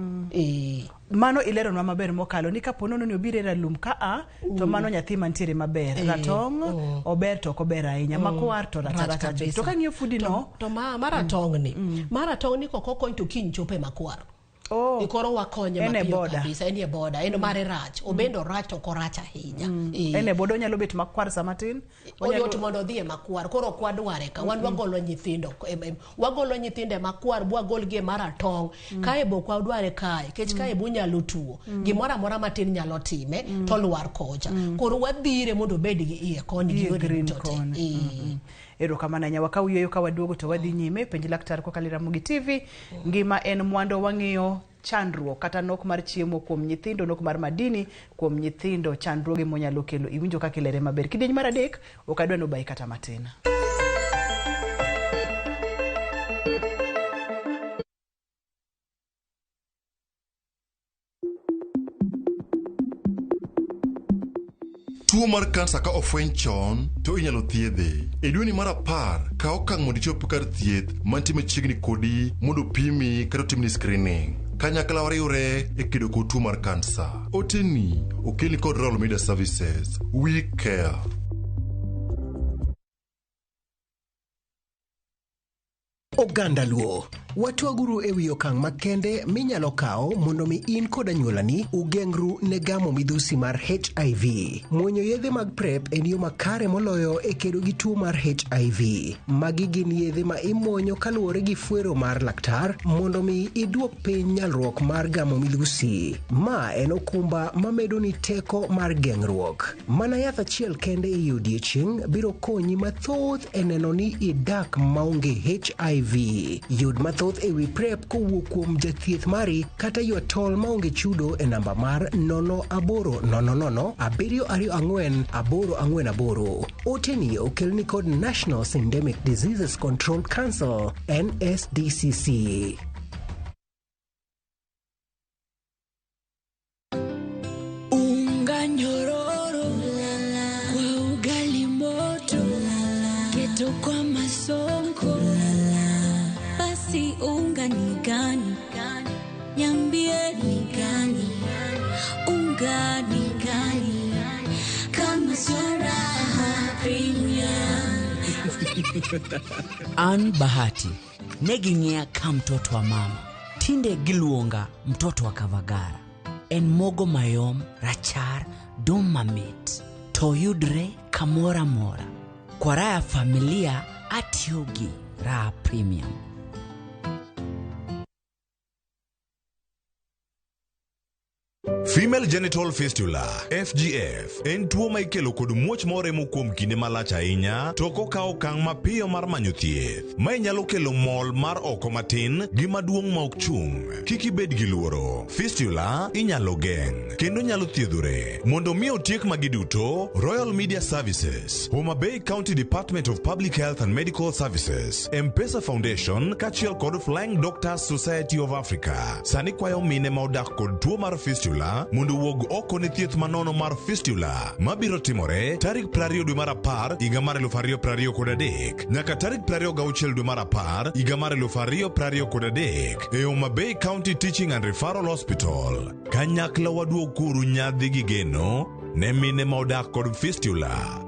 Speaker 2: Mano ileronwa maber mokalo ni kapo nono ni obiro e ralum ka a to mano nyathi mantiere maber. Ratong' ober to ok ober ahinya. Makwar to rach
Speaker 1: Rach
Speaker 2: aracha.
Speaker 1: kabisa.
Speaker 2: To kang'iyo fudi no
Speaker 1: To maratong' ni, maratong' ni kok okony to kiny chope makwar.
Speaker 2: Oh.
Speaker 1: Koro wakonye
Speaker 2: En e
Speaker 1: mapiyo
Speaker 2: boda.
Speaker 1: kabisa. En e boda. En mare rach. Obende orach to ok orach ahinya.
Speaker 2: En e boda onyalo bet makwar sama tin.
Speaker 1: Oyot mondo odhi e makwar. Koro ok wadware ka. Wan wagolo nyithindo. Wagolo nyithindo e makwar bwagolgi e maratong'. Kae be ok wadware kae. Kech kae be onyalo tuo. Gimoro amora matin nyalo time to lwar kocha. Koro wadhire mondo obed gi iye koni gi
Speaker 2: Iye
Speaker 1: yore
Speaker 2: green
Speaker 1: duto te.
Speaker 2: koni. Erokamano ahinya. Wakaw yueyo ka waduogo to wadhi nyime. Penj laktar kokalo e Ramogi TV. Ngima en mwandu wang'iyo chandruok kata nok mar chiemo kuom nyithindo, nok mar madini kuom nyithindo, chandruoge monyalo kelo. Iwinjo kaka ilere maber. Kidieny mar adek ok adwa ni obayi kata matin.
Speaker 8: Tuo mar kansa ka ofweny chon to inyalo thiedhe. E dweni mar 10, kaw okang' mondo ichop kar thieth mantie machiegni kodi mondo opimi kata otimni screening. Kanyakla wariwre e kedo kod tuo mar kansa. Oteni okelni kod Royal Media Services. We care.
Speaker 12: Oganda Luo, watwaguru e wi okang' makende minyalo kawo mondo mi in kod anyuolani ugeng'ru ne gamo midhusi mar HIV. Muonyo yedhe mag PrEP en yo makare moloyo e kedo gi tuo mar HIV. Magi gin yedhe ma imuonyo kaluwore gi fwero mar laktar mondo mi iduok piny nyalruok mar gamo midhusi. Ma en okumba mamedoni teko mar geng'ruok. Mana yath achiel kende ei odiechieng' biro konyi mathoth e neno ni idak maonge HIV. Yud mathoth e wi PrEP kowuok kuom jathieth mari kata ywa tol maonge chudo e namba mar 0800 724 848. Oteni okelni kod National Syndemic Diseases Control Council NSDCC.
Speaker 13: Unga nyororo kwa ugali moto, keto kwa masonko. Basi unga ni gani? Niambie ni gani? Unga ni gani? Kama sio Raha Premium.
Speaker 14: An Bahati ne ging'iya ka mtoto wa mama, tinde giluonga mtoto wa Kavagara. En mogo mayom, rachar, dum mamit to yudre kamoro amora. Kwa raha ya familia atiyo gi Raha Premium.
Speaker 8: Female genital fistula FGF en tuo ma ikelo kod muoch moremo kuom kinde malach ahinya to ok okaw okang' mapiyo mar manyo thieth. Mae nyalo kelo mol mar oko matin gi maduong' ma ok chung'. Kik ibed gi luoro. Fistula inyalo geng' kendo nyalo thiedhore. Mondo mi otiek magi duto, Royal Media Services, Homa Bay County Department of Public Health and Medical Services, M-Pesa Foundation kaachiel kod Flying Doctors Society of Africa sani kwayo mine ma odak kod tuo mar fistula mondo owuog oko ne thieth manono mar fistula mabiro timore tarik 20 dwe mar 10 higa mar 2023 nyaka tarik 26 dwe mar 10 higa mar 2023 e Homa Bay County Teaching and Referral Hospital. Kanyakla waduog kuru nyadhi gi geno ne mine ma odak kod fistula.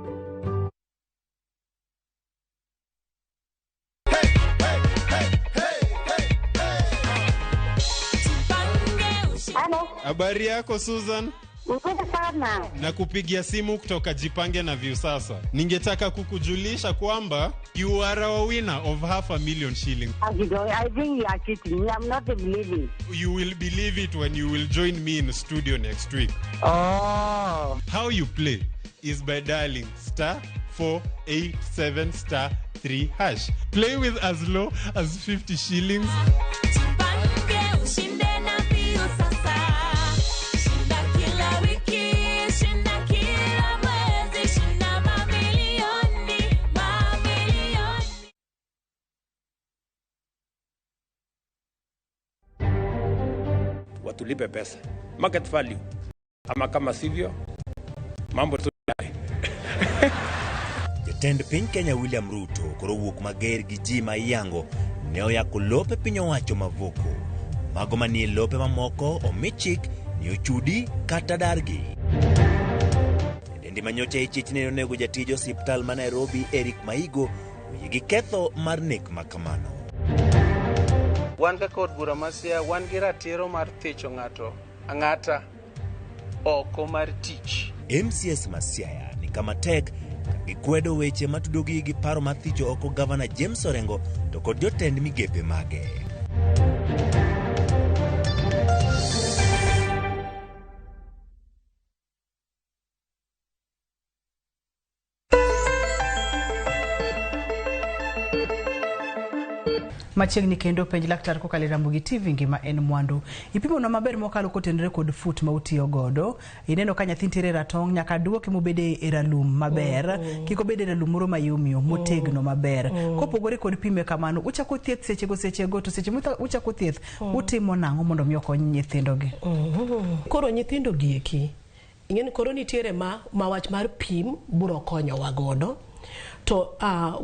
Speaker 9: Habari yako Susan?
Speaker 15: Nzuri sana.
Speaker 16: Nakupigia simu kutoka Jipange na Viusasa. Ningetaka kukujulisha kwamba you are our winner of 500,000 shillings.
Speaker 15: I think you are cheating. I'm not believing.
Speaker 16: You will believe it when you will join me in studio next week.
Speaker 15: Oh.
Speaker 16: How you play is by dialing star 487 star 3 hash. Play with as low as 50 shillings.
Speaker 13: Jipange ushinde na Viusasa. Shinda kila wiki, shinda kila mwezi, shinda mamilioni, mamilioni.
Speaker 17: Watulipe pesa market value, ama kama sivyo mambo tu.
Speaker 18: Jatend piny Kenya William Ruto koro owuok mager gi ji ma iyango ne oyako lope piny owacho Mavoko. Mago manie lope mamoko omi chik ni ochudi kata dargi. Nyadendi manyocha ichich ne onego jatij osiptal ma Nairobi Eric Maigo oyie gi ketho mar nek makamano.
Speaker 19: Wan kaka od bura ma Siaya wan gi ratiro mar thicho ng'ato ang'ata oko mar tich.
Speaker 18: MCS ma Siaya ni kama tek ka gikwedo weche matudogi gi paro mar thicho oko gavana James Orengo to kod jotend migepe mage.
Speaker 2: Machiegni kendo penj laktar kokalo e Ramogi TV ngima en mwandu. Ipimonwa maber mokalo kotenore kod fut ma utiyo godo. Ineno ka nyathi nitiere e ratong' nyaka duoke mobede e ralum maber. Kik obed e ralum moro mayomyom motegno maber. Kopogore kod pime kamano, uchako thieth sechego sechego to seche muchako thieth utimo nang'o mondo mi okony nyithindogi?
Speaker 1: Koro nyithindo gi eki, ing'eni koro nitiere ma wach mar pim biro konyowa godo. To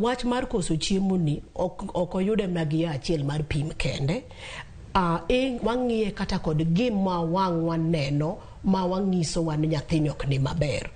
Speaker 1: wach mar koso chiemo ni ok oyude mana gi achiel mar pim kende. Wang'iye kata kod gima wang'wa neno ma wang'isowa ni nyathini ok ni maber.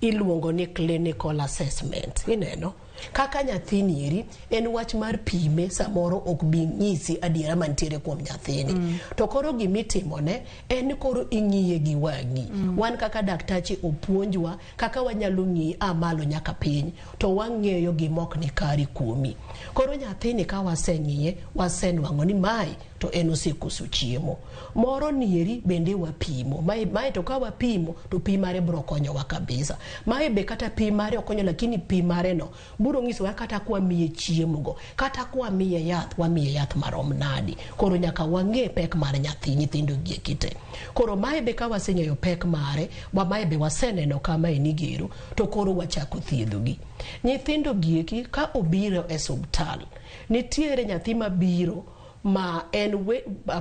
Speaker 1: Iluongo ni clinical assessment. Ineno? Kaka nyathini eri en wach mar pime samoro ok bi nyisi adiera mantiere kuom nyathini. To koro gimitimone en koro ing'iye gi wang'i. Wan kaka daktache opuonjwa kaka wanyalo ng'iyi a malo nyaka piny to wang'eyo gima ok ni kare kuomi. Koro nyathini ka waseng'iye wasenwang'o ni mae to en osekoso chiemo. Moro nieri bende wapimo. Mae to ka wapimo to pi mare biro konyowa kabisa. Mae be kata pi mare ok konyo lakini pi mare no biro nyisowa kata kwamiye chiemo go kata kwamiye yath wamiye yath marom nadi. Koro nyaka wang'e pek mar nyathi nyithindo gi eki te. Koro mae be ka waseng'eyo pek mare ba mae be waseneno kama en igero to koro wachako thiedhogi. Nyithindo gi eki ka obiro e osiptal nitiere nyathi mabiro ma en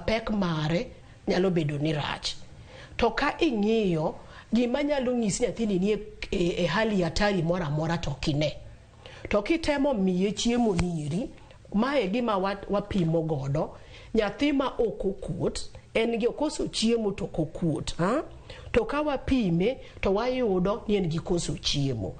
Speaker 1: pek mare nyalo bedo ni rach. To ka ing'iyo gima nyalo nyisi nyathini ni e hali hatari moro amora to ok ine. To kitemo miye chiemo nieri, mae gima wapimo godo, nyathi ma ok okuot, en gi okoso chiemo to ok okuot. To ka wapime to wayudo ni en gi koso chiemo.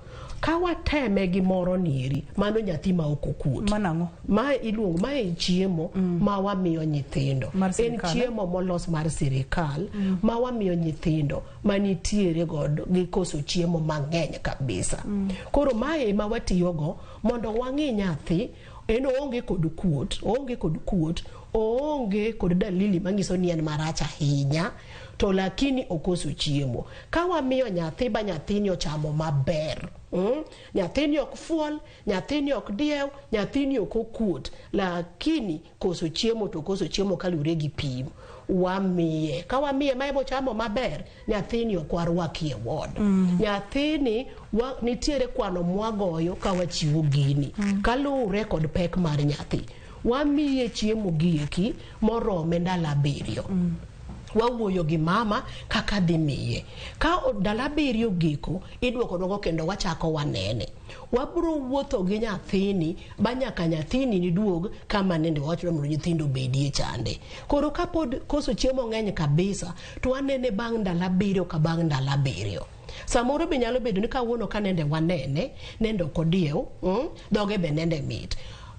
Speaker 1: Ka wateme gi moro nieri, mano nyathi ma ok okuot.
Speaker 2: Manang'o?
Speaker 1: Mae iluongo, mae chiemo ma wamiyo nyithindo. En chiemo molos mar sirikal ma wamiyo nyithindo manitiere godo gi koso chiemo mang'eny kabisa. Koro mae ema watiyogo mondo wang'i nyathi en oonge kod kuot, oonge kod kuot, oonge kod dalili manyiso ni en marach ahinya, to lakini okoso chiemo. Ka wamiyo nyathi ba nyathini ochamo maber, nyathini ok fuol, nyathini ok diew, nyathini ok okuot, lakini koso chiemo to koso chiemo kaluwore gi pim, wamiye. Ka wamiye mae bochamo maber, nyathini ok warwaki e ward. Nyathini nitiere kwano mwagoyo ka wachiwo gini, kaluwore kod pek mar nyathi. Wamiye chiemo gieki morome ndalo 7. Wawuoyo gi mama kaka dhi miye. Ka ndalo 7 giko, idwoko dwoko kendo wachako wanene. Wabro wuotho gi nyathini ba nyaka nyathini ni duog kama nende wachno mondo nyithindo obedie chande. Koro kapod koso chiemo ng'eny kabisa, to wanene bang' ndalo 7 ka bang' ndalo 7. Samoro be nyalo bedo ni kawuono ka nende wanene, nende ok odiew, dhoge be nende mit.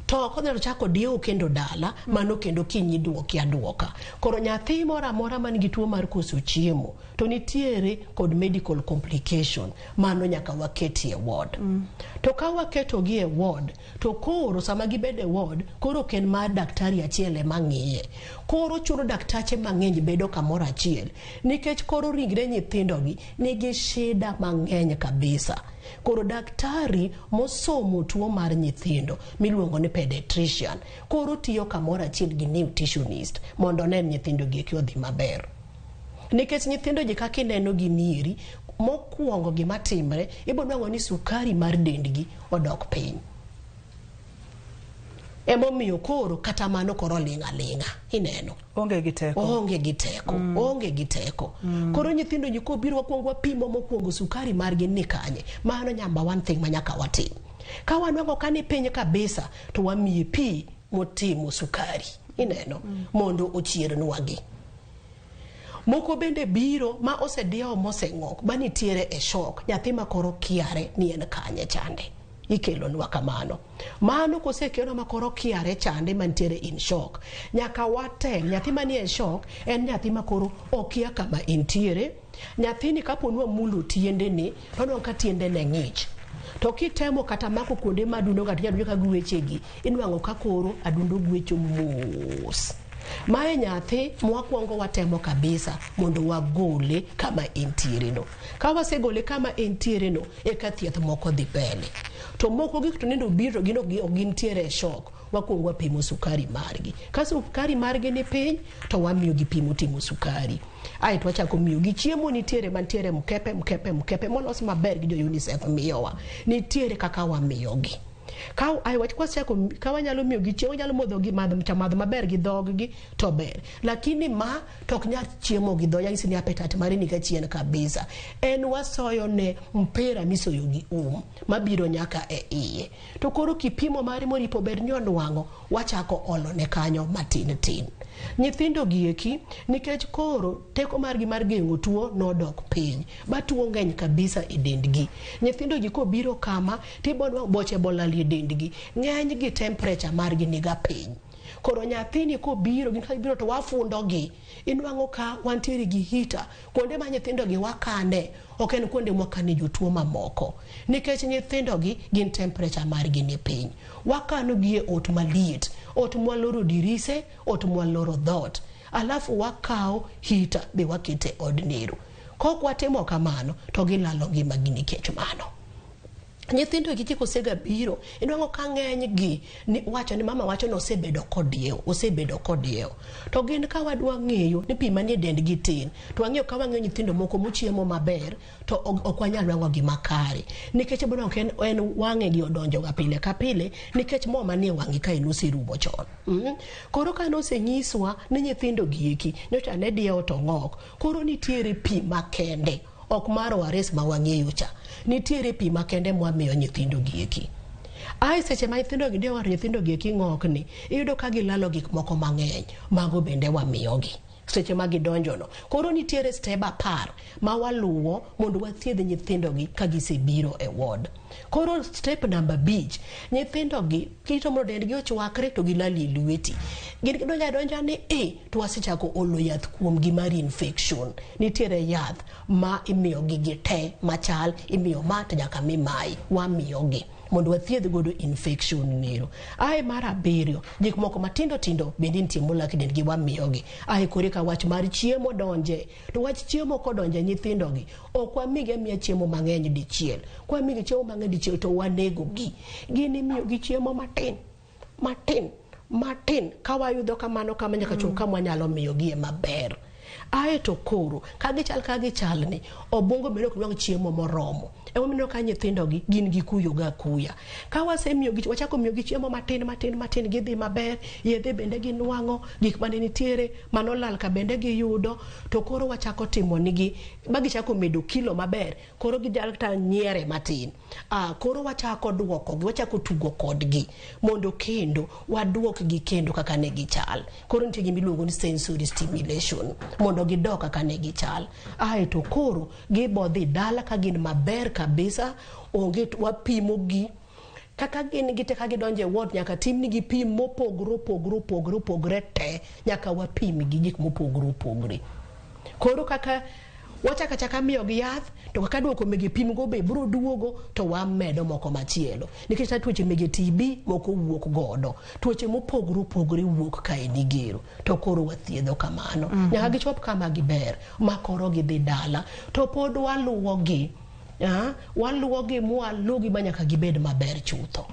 Speaker 1: To To kodhi chako diewo kendo dala, mano kendo kiny iduoki aduoka. Koro nyathi moro amora man gi tuo mar koso chiemo to nitiere kod medical complication, mano nyaka waketi e ward. To ka waketogi e ward, to koro sama gibedo e ward, koro ok en mar daktari achiel ema ng'iye. Koro chuno daktache mang'eny bedo kamoro achiel, nikech koro ringre nyithindogi nigi shida mang'eny kabisa. Koro daktari mosomo tuo mar nyithindo miluongo ni pediatrician koro tiyo kamoro achiel gi nutritionist mondo onen nyithindo gi eki odhi maber. Nikech nyithindo ji kaka ineno gi nieri, mokwongo gima timre, ibo nwang'o ni sukari mar dendgi odok piny. Emomiyo koro kata mano koro ling' aling'a, ineno.
Speaker 2: Onge gi teko.
Speaker 1: Onge gi teko, onge gi teko. Koro nyithindo ji kobiro wakwongo wapimo mokwongo sukari margi ni kanye. Mano number one thing ma nyaka watim. Ka wanwang'o ka ni piny kabisa, to wamiye pi motimo sukari, ineno, mondo ochiernwagi. Moko bende biro ma osediewo moseng'ok ma nitiere e shock, nyathi ma koro kiare ni en kanye chande. Ikelonwa kamano. Mano kosekelwa ma koro kiare chande mantiere in shock. Nyaka watem, nyathi manie e shock en nyathi ma koro okia kama entiere. Nyathini kapo ni wamulo tiendene, to onwang'o ka tiendene ng'ich. To kitemo kata mako kuonde ma adundo kata adundo ka gwechegi, inwang'o ka koro adundo gwecho mos. Mae nyathi mwakwongo watemo kabisa mondo wagole kama entiere no. Ka wasegole kama entiere no, eka thieth moko dhi mbele. To moko gik to nendo biro gin ok gintiere e shock, wakwongo wapimo sukari margi. Ka sukari margi ni piny, to wamiyo gi pi motimo sukari. Aeto wachako miyo gi chiemo nitiere mantiere mkepe mkepe mkepe molos maber gi jo UNICEF miyowa. Nitiere kaka wamiyogi. Ka ai wach kwasechako ka wanyalo miyo gi chiemo wanyalo modho gi madho cha madho maber gi dhog gi to ber. Lakini ma to ok nyal chiemo gi dho nyisi ni appetite mari ni chien kabisa. En wasoyo ne mpira misoyo gi um mabiro nyaka e iye. To koro kipimo mari moripo ber ni onwang'o wachako olo ne kanyo matin tin. Nyithindo gi eki nikech koro teko margi mar geng'o tuo nodok piny ba tuo ng'eny kabisa e dendgi. Nyithindo gi kobiro kama tibo nwang'o boche bolal e dendgi, ng'eny gi temperature margi niga piny. Koro nyathini kobiro gin ka gibiro to wafundo gi, inwang'o ka wantiere gi heater kuonde ma nyithindo gi wakane ok en kuonde mwakane jotuo mamoko nikech nyithindo gi gin temperature margi ni piny. Wakano gi e ot maliet, ot mwaloro dirise, ot mwaloro dhoot, alafu wakawo heater be wakete odnero. Kok watimo kamano to gilalo ngimagi nikech mano. Nyithindo gi kosega biro, inwang'o ka ng'eny gi ni wacho ni mama wacho ni osebedo kodiewo, osebedo kodiewo. To gin ka wadwa ng'eyo ni pi manie dendgi tin, to wang'eyo ka wang'iyo nyithindo moko mochiemo maber, to ok wanyal nwang'o gima kare. Nikech ibiro nwang'o ka en wang'e gi odonjo ga pile ka pile, nikech mo manie wang'e kae noserumo chon. Koro ka nosenyiswa ni nyithindo gi eki, nyocha ne diewo to ng'ok, koro nitiere pi makende, ok mar ORS ma wang'eyo cha. Nitiere pi makende mwamiyo nyithindo gi eki. Ae seche ma nyithindo gi diewo to nyithindo gi eki ng'okni, iyudo ka gilalo gik moko mang'eny, mago bende wamiyogi seche ma gidonjo no. Koro nitiere step 10 ma waluwo mondo wathiedh nyithindo gi ka gisebiro e ward. Koro step namba 5, nyithindo gi kirito mondo dendgi ochwakre to gilal e lweti. Gin gidonjo adonja ni e to wasechako olo yath kuomgi mar infection. Nitiere yath ma imiyogi gi te machal, imiyo ma to nyaka mi mae, wamiyogi mondo wathiedh godo infection nero. Ae mar 7, gik moko matindo tindo bende nitie molak e dendgi wamiyogi. Ae kore ka wach mar chiemo donje, to wach chiemo kodonje nyithindo gi, ok wamigi amiya chiemo mang'eny dichiel. Kwamigi chiemo mang'eny dichiel to wanego gi. Gin imiyogi chiemo matin, matin, matin. Ka wayudo kamano kama nyaka chop kama wanyalo miyogie maber. Ae to koro, ka gichal ka gichal ni, obwongo bende ok nwang' chiemo moromo. Emomiyo ka nyithindo gi gin gi kuyo ga kuya. Ka wasemiyogi, wachako miyogi chiemo matin, matin, matin, gidhi maber, yedhe bende ginwang'o, gik mane nitiere, manolal ka bende giyudo, to koro wachako timo nigi, ba gichako medo kilo maber, koro gijal kata nyiere matin. Koro wachako duokogi, wachako tugo kodgi, mondo kendo waduokgi kendo kaka ne gichal. Koro nitie gima iluongo ni sensory stimulation, mondo gidok kaka ne gichal. Ae to koro gibo dhi dala ka gin maber kabisa, onge wapimo gi. Kaka gin gite ka gidonjo e ward nyaka timnigi pim mopogore opogore opogore opogore te, nyaka wapimgi gik mopogore opogore. Koro kaka wachako achaka miyogi yath to kaka duoko mege pim go be biro duogo to wamedo moko machielo. Nikech kata tuoche mege TB moko wuok godo. Tuoche mopogore opogore wuok kae nigero to koro wathiedho kamano. Nyaka gichop kama giber ma koro gidhi dala to pod waluwogi. Waluwogi mwaluwgi ma nyaka gibed maber chutho.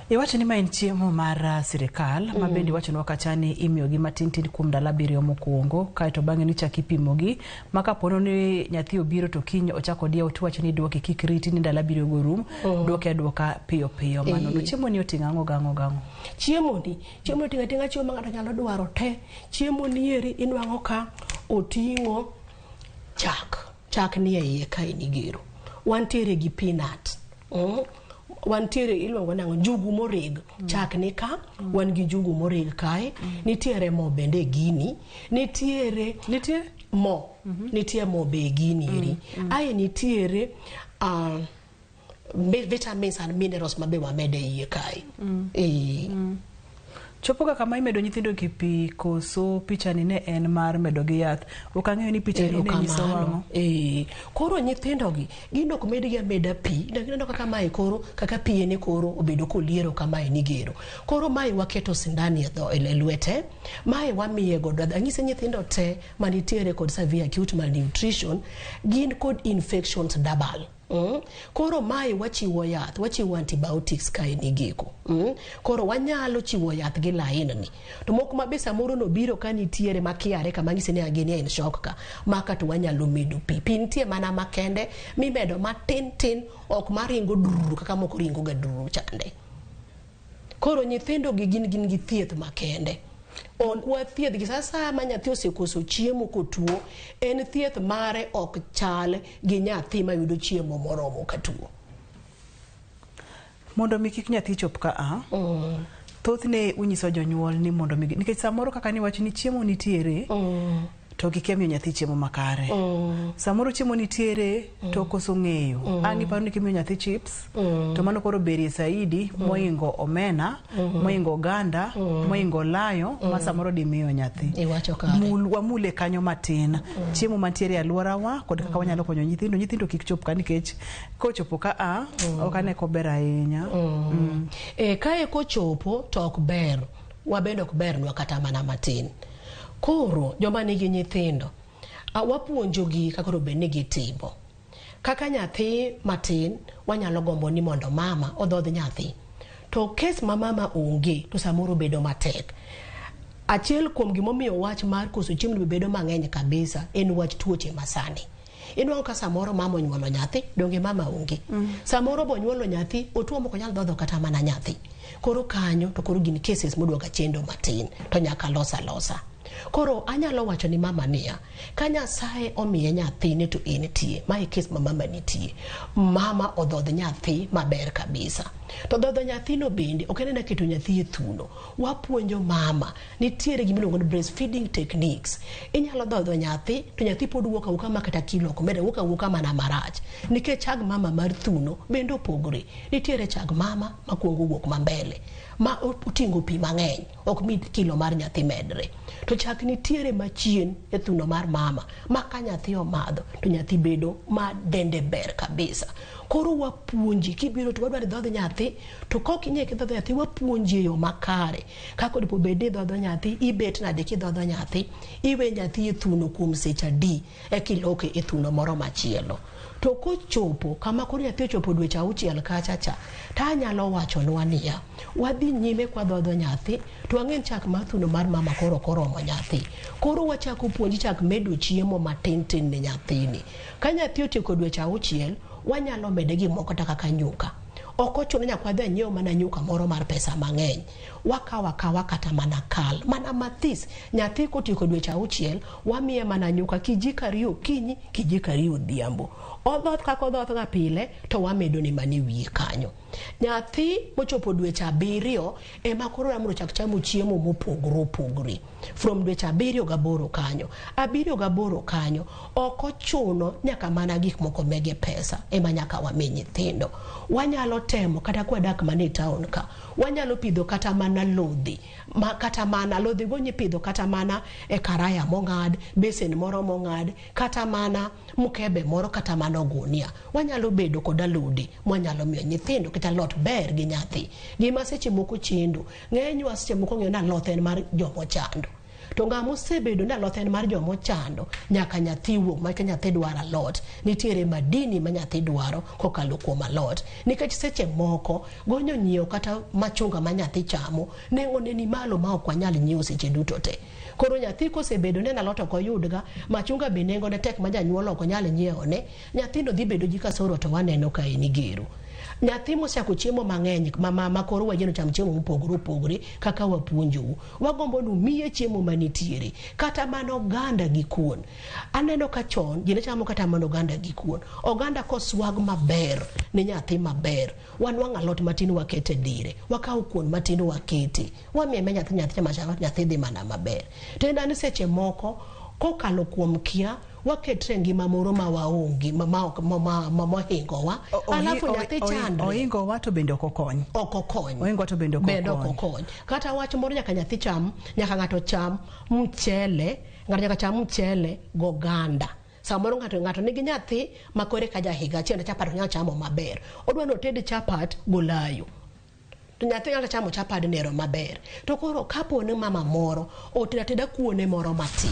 Speaker 2: Iwacho ni ma en chiemo mar sirikal ma bende iwachonwa kacha ni imiyogi matin tin kuom ndalo 7 mokwongo, kaeto bang'e nichako ipimogi ma kapono ni nyathi obiro to kiny ochako diewo tiwacho ni duoke kik riti ni ndalo 7 go rum, duoke aduoka piyo piyo. Mano no chiemo ni oting'o ang'o gang'o gang'o?
Speaker 1: Chiemo ni oting'o ating'a chiemo ma ng'ato nyalo dwaro te. Chiemo ni eri inwang'o ka oting'o chak. Chak ni e iye kae nigero. Wantiere gi peanut. Wantiere iluongo nang'o, njugu moreg. Chak ni ka, wan gi njugu moreg kae. Nitiere mo bende e gini. Nitiere mo. Nitie mo be e gini eri. Ae nitiere vitamins and minerals ma be wamede iye kae.
Speaker 2: Chopo ga kama imedo nyithindo gi pi koso pichani ne en mar medo gi yath. Ok ang'eyo ni pichani ne nyiso ang'o.
Speaker 1: Koro nyithindo gi gin ok medgi ameda pi. Ineno kaka mae koro kaka pi ene koro obedo koliero kamae nigero. Koro mae waketo sindani e lwete. Mae wamiye godo. Anyise nyithindo te manitiere kod severe acute malnutrition gin kod infections double. Koro mae wachiwo yath, wachiwo antibiotics kae nigeko. Koro wanyalo chiwo yath gi lain ni. To moko ma be samoro no biro ka nitiere makiare kama ng'ise ni agini en shock ka. Maka to wanyalo medo pi. Pi nitie mana makende mimedo matin tin ok maringo druru kaka moko ringo ga druru chande. Koro nyithindo gi gin gi thieth makende. Ok wathiedh gi sasa ma nyathi osekoso chiemo kotuo, en thieth mare ok chal gi nyathi mayudo chiemo moromo katuo.
Speaker 2: Mondo mi kik nyathi chop ka a, thothne unyiso jonyuol ni mondo mi, nikech samoro kaka niwacho ni chiemo nitiere, to gikia miyo nyathi chiemo makare. Samoro chiemo nitiere to koso ng'eyo. Ang' iparo ni kimiyo nyathi chips, to mano koro berie saidi moingo omena, moingo oganda, moingo olayo, ma samoro dimiyo nyathi.
Speaker 1: Iwacho kare.
Speaker 2: Wamule kanyo matin. Chiemo mantiere e alworawa kod kaka wanyalo konyo nyithindo, nyithindo kik chop ka nikech kochopo ka a, ok ane kober ahinya.
Speaker 1: Kae kochopo to ok ber. Wabende ok bernwa kata mana matin. Koro joma nigi nyithindo, wapuonjogi kaka onego bed ni gitimo. Kaka nyathi matin, wanyalo gombo ni mondo mama odhodh nyathi. To kes ma mama onge, to samoro bedo matek. Achiel kuom gimomiyo wach mar koso chiemo bedo mang'eny kabisa en wach tuoche masani. Inwang'o ka samoro mama onyuolo nyathi, donge mama onge. Samoro bo onyuolo nyathi, otuo mok onyal dhodho kata mana nyathi. Koro kanyo to koro gin cases modwoga chendo matin, to nyaka losa losa. Koro anyalo wacho ni mama niya, ka Nyasaye omiye nyathine to en tie, mae kes ma mama nitie. Mama odhodh nyathi maber kabisa. To dhodho nyathino bende ok en ena keto nyathi e thuno. Wapuonjo mama, nitiere gima iluongo ni breastfeeding techniques. Inyalo dhodho nyathi to nyathi pod wuok awuoka ma kata kilo ok omede, wuok awuoka mana marach. Nikech chag mama mar thuno bende opogore. Nitiere chag mama makuongo wuok ma mbele, ma oting'o pi mang'eny, ok mi kilo mar nyathi medre. To chak nitiere machien e thuno mar mama, ma ka nyathi omadho to nyathi bedo ma dende ber kabisa. Koro wapuonji, kibiro to wadwaro dhodh nyathi, to kok ing'e kidhodho nyathi, wapuonji e yo makare. Kaka onego bed ni idhodho nyathi, ibet nade kidhodho nyathi, iwe nyathi e thuno kuom seche adi, eka iloke e thuno moro machielo. To kochopo kama koro nyathi ochopo dweche 6 kacha cha, to anyalo wachonwa niya, wadhi nyime kwadhodho nyathi, to wang'e ni chak mar thuno mar mama koro ok oromo nyathi. Koro wachako puonji chak medo chiemo matin tin ne nyathini. Ka nyathi otieko dweche 6, wanyalo mede gimoko kata kaka nyuka. Ok ochuno nyaka wadhi anyiew mana nyuka moro mar pesa mang'eny. Wakawo akawa kata mana kal, mana mathis. Nyathi kotieko dweche auchiel, wamiye mana nyuka kijiko ariyo okinyi, kijiko ariyo odhiambo. Odhoth kaka odhoth ga pile, to wamedone mana e wiye kanyo. Nyathi mochopo dweche abiriyo ema koro mondo ochak chamo chiemo mopogore opogore. From dweche abiriyo gaboro kanyo. Abiriyo gaboro kanyo, ok ochuno nyaka mana gik moko mege pesa ema nyaka wami nyithindo. Wanyalo temo kata kwadak mana e town ka, wanyalo pidho kata mana lodhi, ma kata mana lodhi go nyipidho kata mana e karaya mong'ad, besen moro mong'ad, kata mana mkebe moro, kata mana ogunia. Wanyalo bedo kod alode mwanyalo miyo nyithindo, kata alot ber gi nyathi. Gima seche moko chendo, ng'enywa seche moko ng'eyo ni alot en mar jomochando. To ng'ama osebedo ni alot en mar jomochando, nyaka nyathi wuog, ma ka nyathi dwaro alot, nitiere madini ma nyathi dwaro kokalo kuom alot. Nikech seche moko, gonyo nyiewo kata machunga ma nyathi chamo, nengo ne ni malo ma ok wanyal nyiewo seche duto te. Koro nyathi kosebedo ni en alot ok oyudga, machunga be nengo ne tek ma janyuol ok onyal nyiewo ne, nyathino dhi bedo gi kasoro to waneno ka en gero. Nyathi mosechako chiemo mang'eny ma koro wayieno cham chiemo mopogore opogore kaka wapuonjou. Wagombo ni umiye chiemo manitiere, kata mana oganda gi kuon. Aneno ka chon ji ne chamo kata mana oganda gi kuon. Oganda koswag maber ne nyathi maber, wanwang'o alot matin wakete dire, wakawo kuon matin wakete, wamiye nyathi, nyathi chamo achama, nyathi dhi mana maber. To en ni seche moko kokalo kuom kia waketre ngima moro ma waonge ma mohingowa, alafu nyathi chandre.
Speaker 2: Ohingowa to bende ok okony.
Speaker 1: Ok okony.
Speaker 2: Ohingowa to bende ok
Speaker 1: Bende ok okony. Kata wach moro nyaka nyathi cham, nyaka ng'ato cham mchele, ng'ato nyaka cham mchele goganda. Samoro ng'ato nigi nyathi ma kore ka jahiga achiel to chapat ok nyal chamo maber. Odwa ni oted chapat golayo. To nyathi nyalo chamo chapad nero maber. To koro kapo ni mama moro otedo ateda kuone moro matin,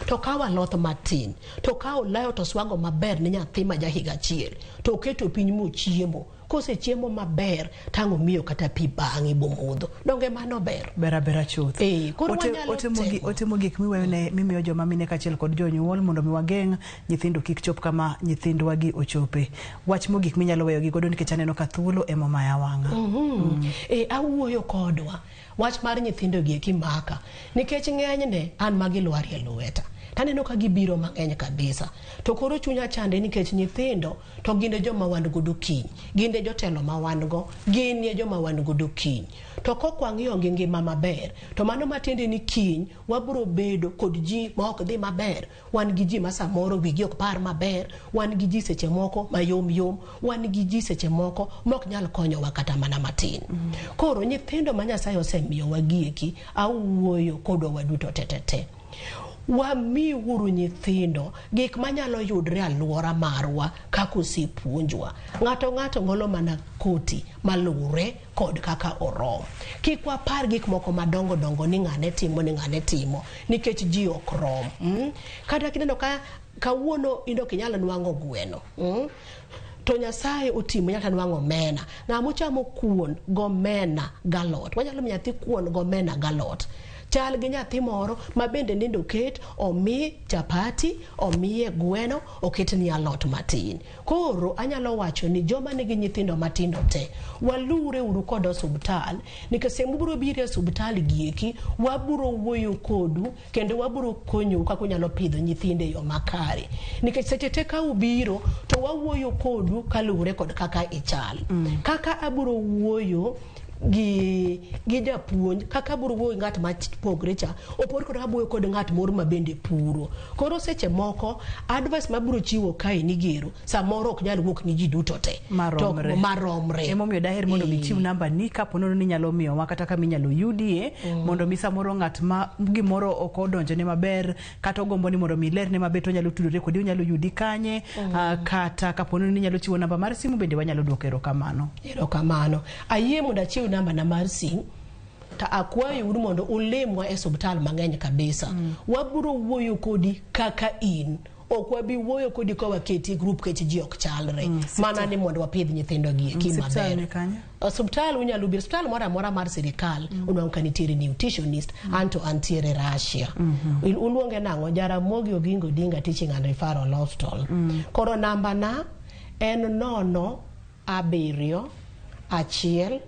Speaker 1: to kawo alot matin, to kawo olayo to swago maber ne nyathi ma jahiga achiel, to oketo piny mochiemo. Kosechiemo maber, tang' omiyo kata pi bang'e bomodho. Donge mano ber?
Speaker 2: Ber abera chuth.
Speaker 1: Koro wanyalo temo.
Speaker 2: Ote mogik miweyo ne mimiyo joma mine kaachiel kod jonyuol mondo mi wageng' nyithindo kik chop kama nyithindwa gi ochope. Wach mogik minyalo weyo gi godo nikech aneno ka thuolo ema omaya wang'a.
Speaker 1: Awuoyo kodwa wach mar nyithindo gi eki maka, nikech ng'enyne an magilwarie lweta. Taneno ka gibiro mang'eny kabisa. To koro chunya chande nikech nyithindo to gin e joma wan godo kiny, gin e jotelo ma wan go, gin e joma wan godo kiny. To kok wang'iyo gi ngima maber, to mano matiende ni kiny wabiro bedo kod ji ma ok dhi maber. Wan gi ji ma samoro wigi ok par maber, wan gi ji seche moko mayom yom, wan gi ji seche moko ma ok nyal konyowa kata mana matin. Koro nyithindo ma Nyasaye osemiyowa gieki, awuoyo kodwa waduto te. Wamiuru nyithindo gik manyalo yudre alwora marwa kaka osepuonjwa. Ng'ato ng'olo mana koti maluwre kod kaka orom. Kik wapar gik moko madongo dongo ni ng'ane timo ni ng'ane timo, nikech ji ok rom. Kata kineno ka kawuono in ok inyal nwang'o gweno, to Nyasaye otimo nyaka nwang'o omena. Ng'ama ochamo kuon gomena galot, wanyalo miyo nyathi kuon gomena galot. Chal gi nyathi moro ma bende nindo ket, omi chapati, omiye gweno, oketni alot matin. Koro anyalo wacho ni joma nigi nyithindo matindo te, walure uru kod osuptal, nikech sama ubiro biro e osuptal gieki, wabiro wuoyo kodu kendo wabiro konyou kaka unyalo pidho nyithindo e yo makare. Nikech seche te ka ubiro to wawuoyo kodu kaluwore kod kaka ichal. Kaka abiro wuoyo gi japuonj, kaka abiro wuoyo ng'at ma pogre cha, opogore kod kaka kod ng'at moro ma bende puro. Koro seche moko advice mabiro chiwo kae ni gero, samoro ok nyal wuok ni ji duto te.
Speaker 2: Maromre.
Speaker 1: Maromre.
Speaker 2: Emomiyo daher mondo michiw namba ni kapo nono ni nyalo miyowa kata kama inyalo yudie, mondo mi samoro ng'at ma gimoro ok odonjone maber kata ogombo ni mondo mi lerne maber to onyalo tudore kodi, onyalo yudi kanye, kata kapo nono ni inyalo chiwo namba mar simu bende wanyalo duoko erokamano.
Speaker 1: Erokamano. Ayie mondo achiw namba na mar simu. Ta akwayo uru mondo ulimwa e osiptal mang'eny kabisa. Wabiro wuoyo kodi kaka in. Ok wabi wuoyo kodi ka waketi group kech ji ok chalre. Mana ni mondo wapidh nyithindo gi eki maber. Osiptal unyalo biro, osiptal moro amora mar sirikal, unwang'o ka nitiere nutritionist, anto antiere Russia. Uluonge nang'o? Jaramogi Oginga Odinga Teaching and Referral Hospital. Koro namba na en 0 7 1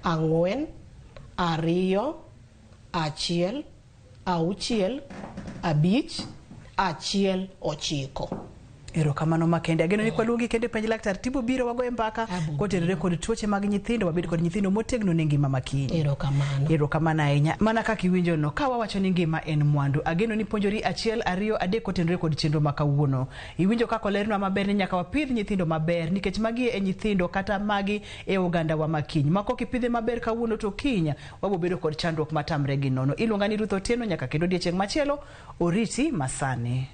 Speaker 1: 4 2 1 6 5 1 9.
Speaker 2: Erokamano makende. Ageno ni kwaluongi kendo e penj laktar tibo biro wagoye mbaka kotenore kod tuoche mag nyithindo, wabed kod nyithindo motegno ne ngima makiny.
Speaker 1: Erokamano.
Speaker 2: Erokamano ahinya. Mana kaka iwinjo no, ka wawacho ni ngima en mwandu, ageno ni puonjori 1 2 3 kotenore kod chenro ma kawuono. Iwinjo kaka olernwa maber ni nyaka wapidh nyithindo maber nikech magi e nyithindo kata magi e oganda wa makiny. Ma kok ipidhe maber kawuono to kiny wabo bedo kod chandruok matamre gi nono. Iluonga ni Ruth Otieno nyaka kendo odiechieng' machielo, oriti masani.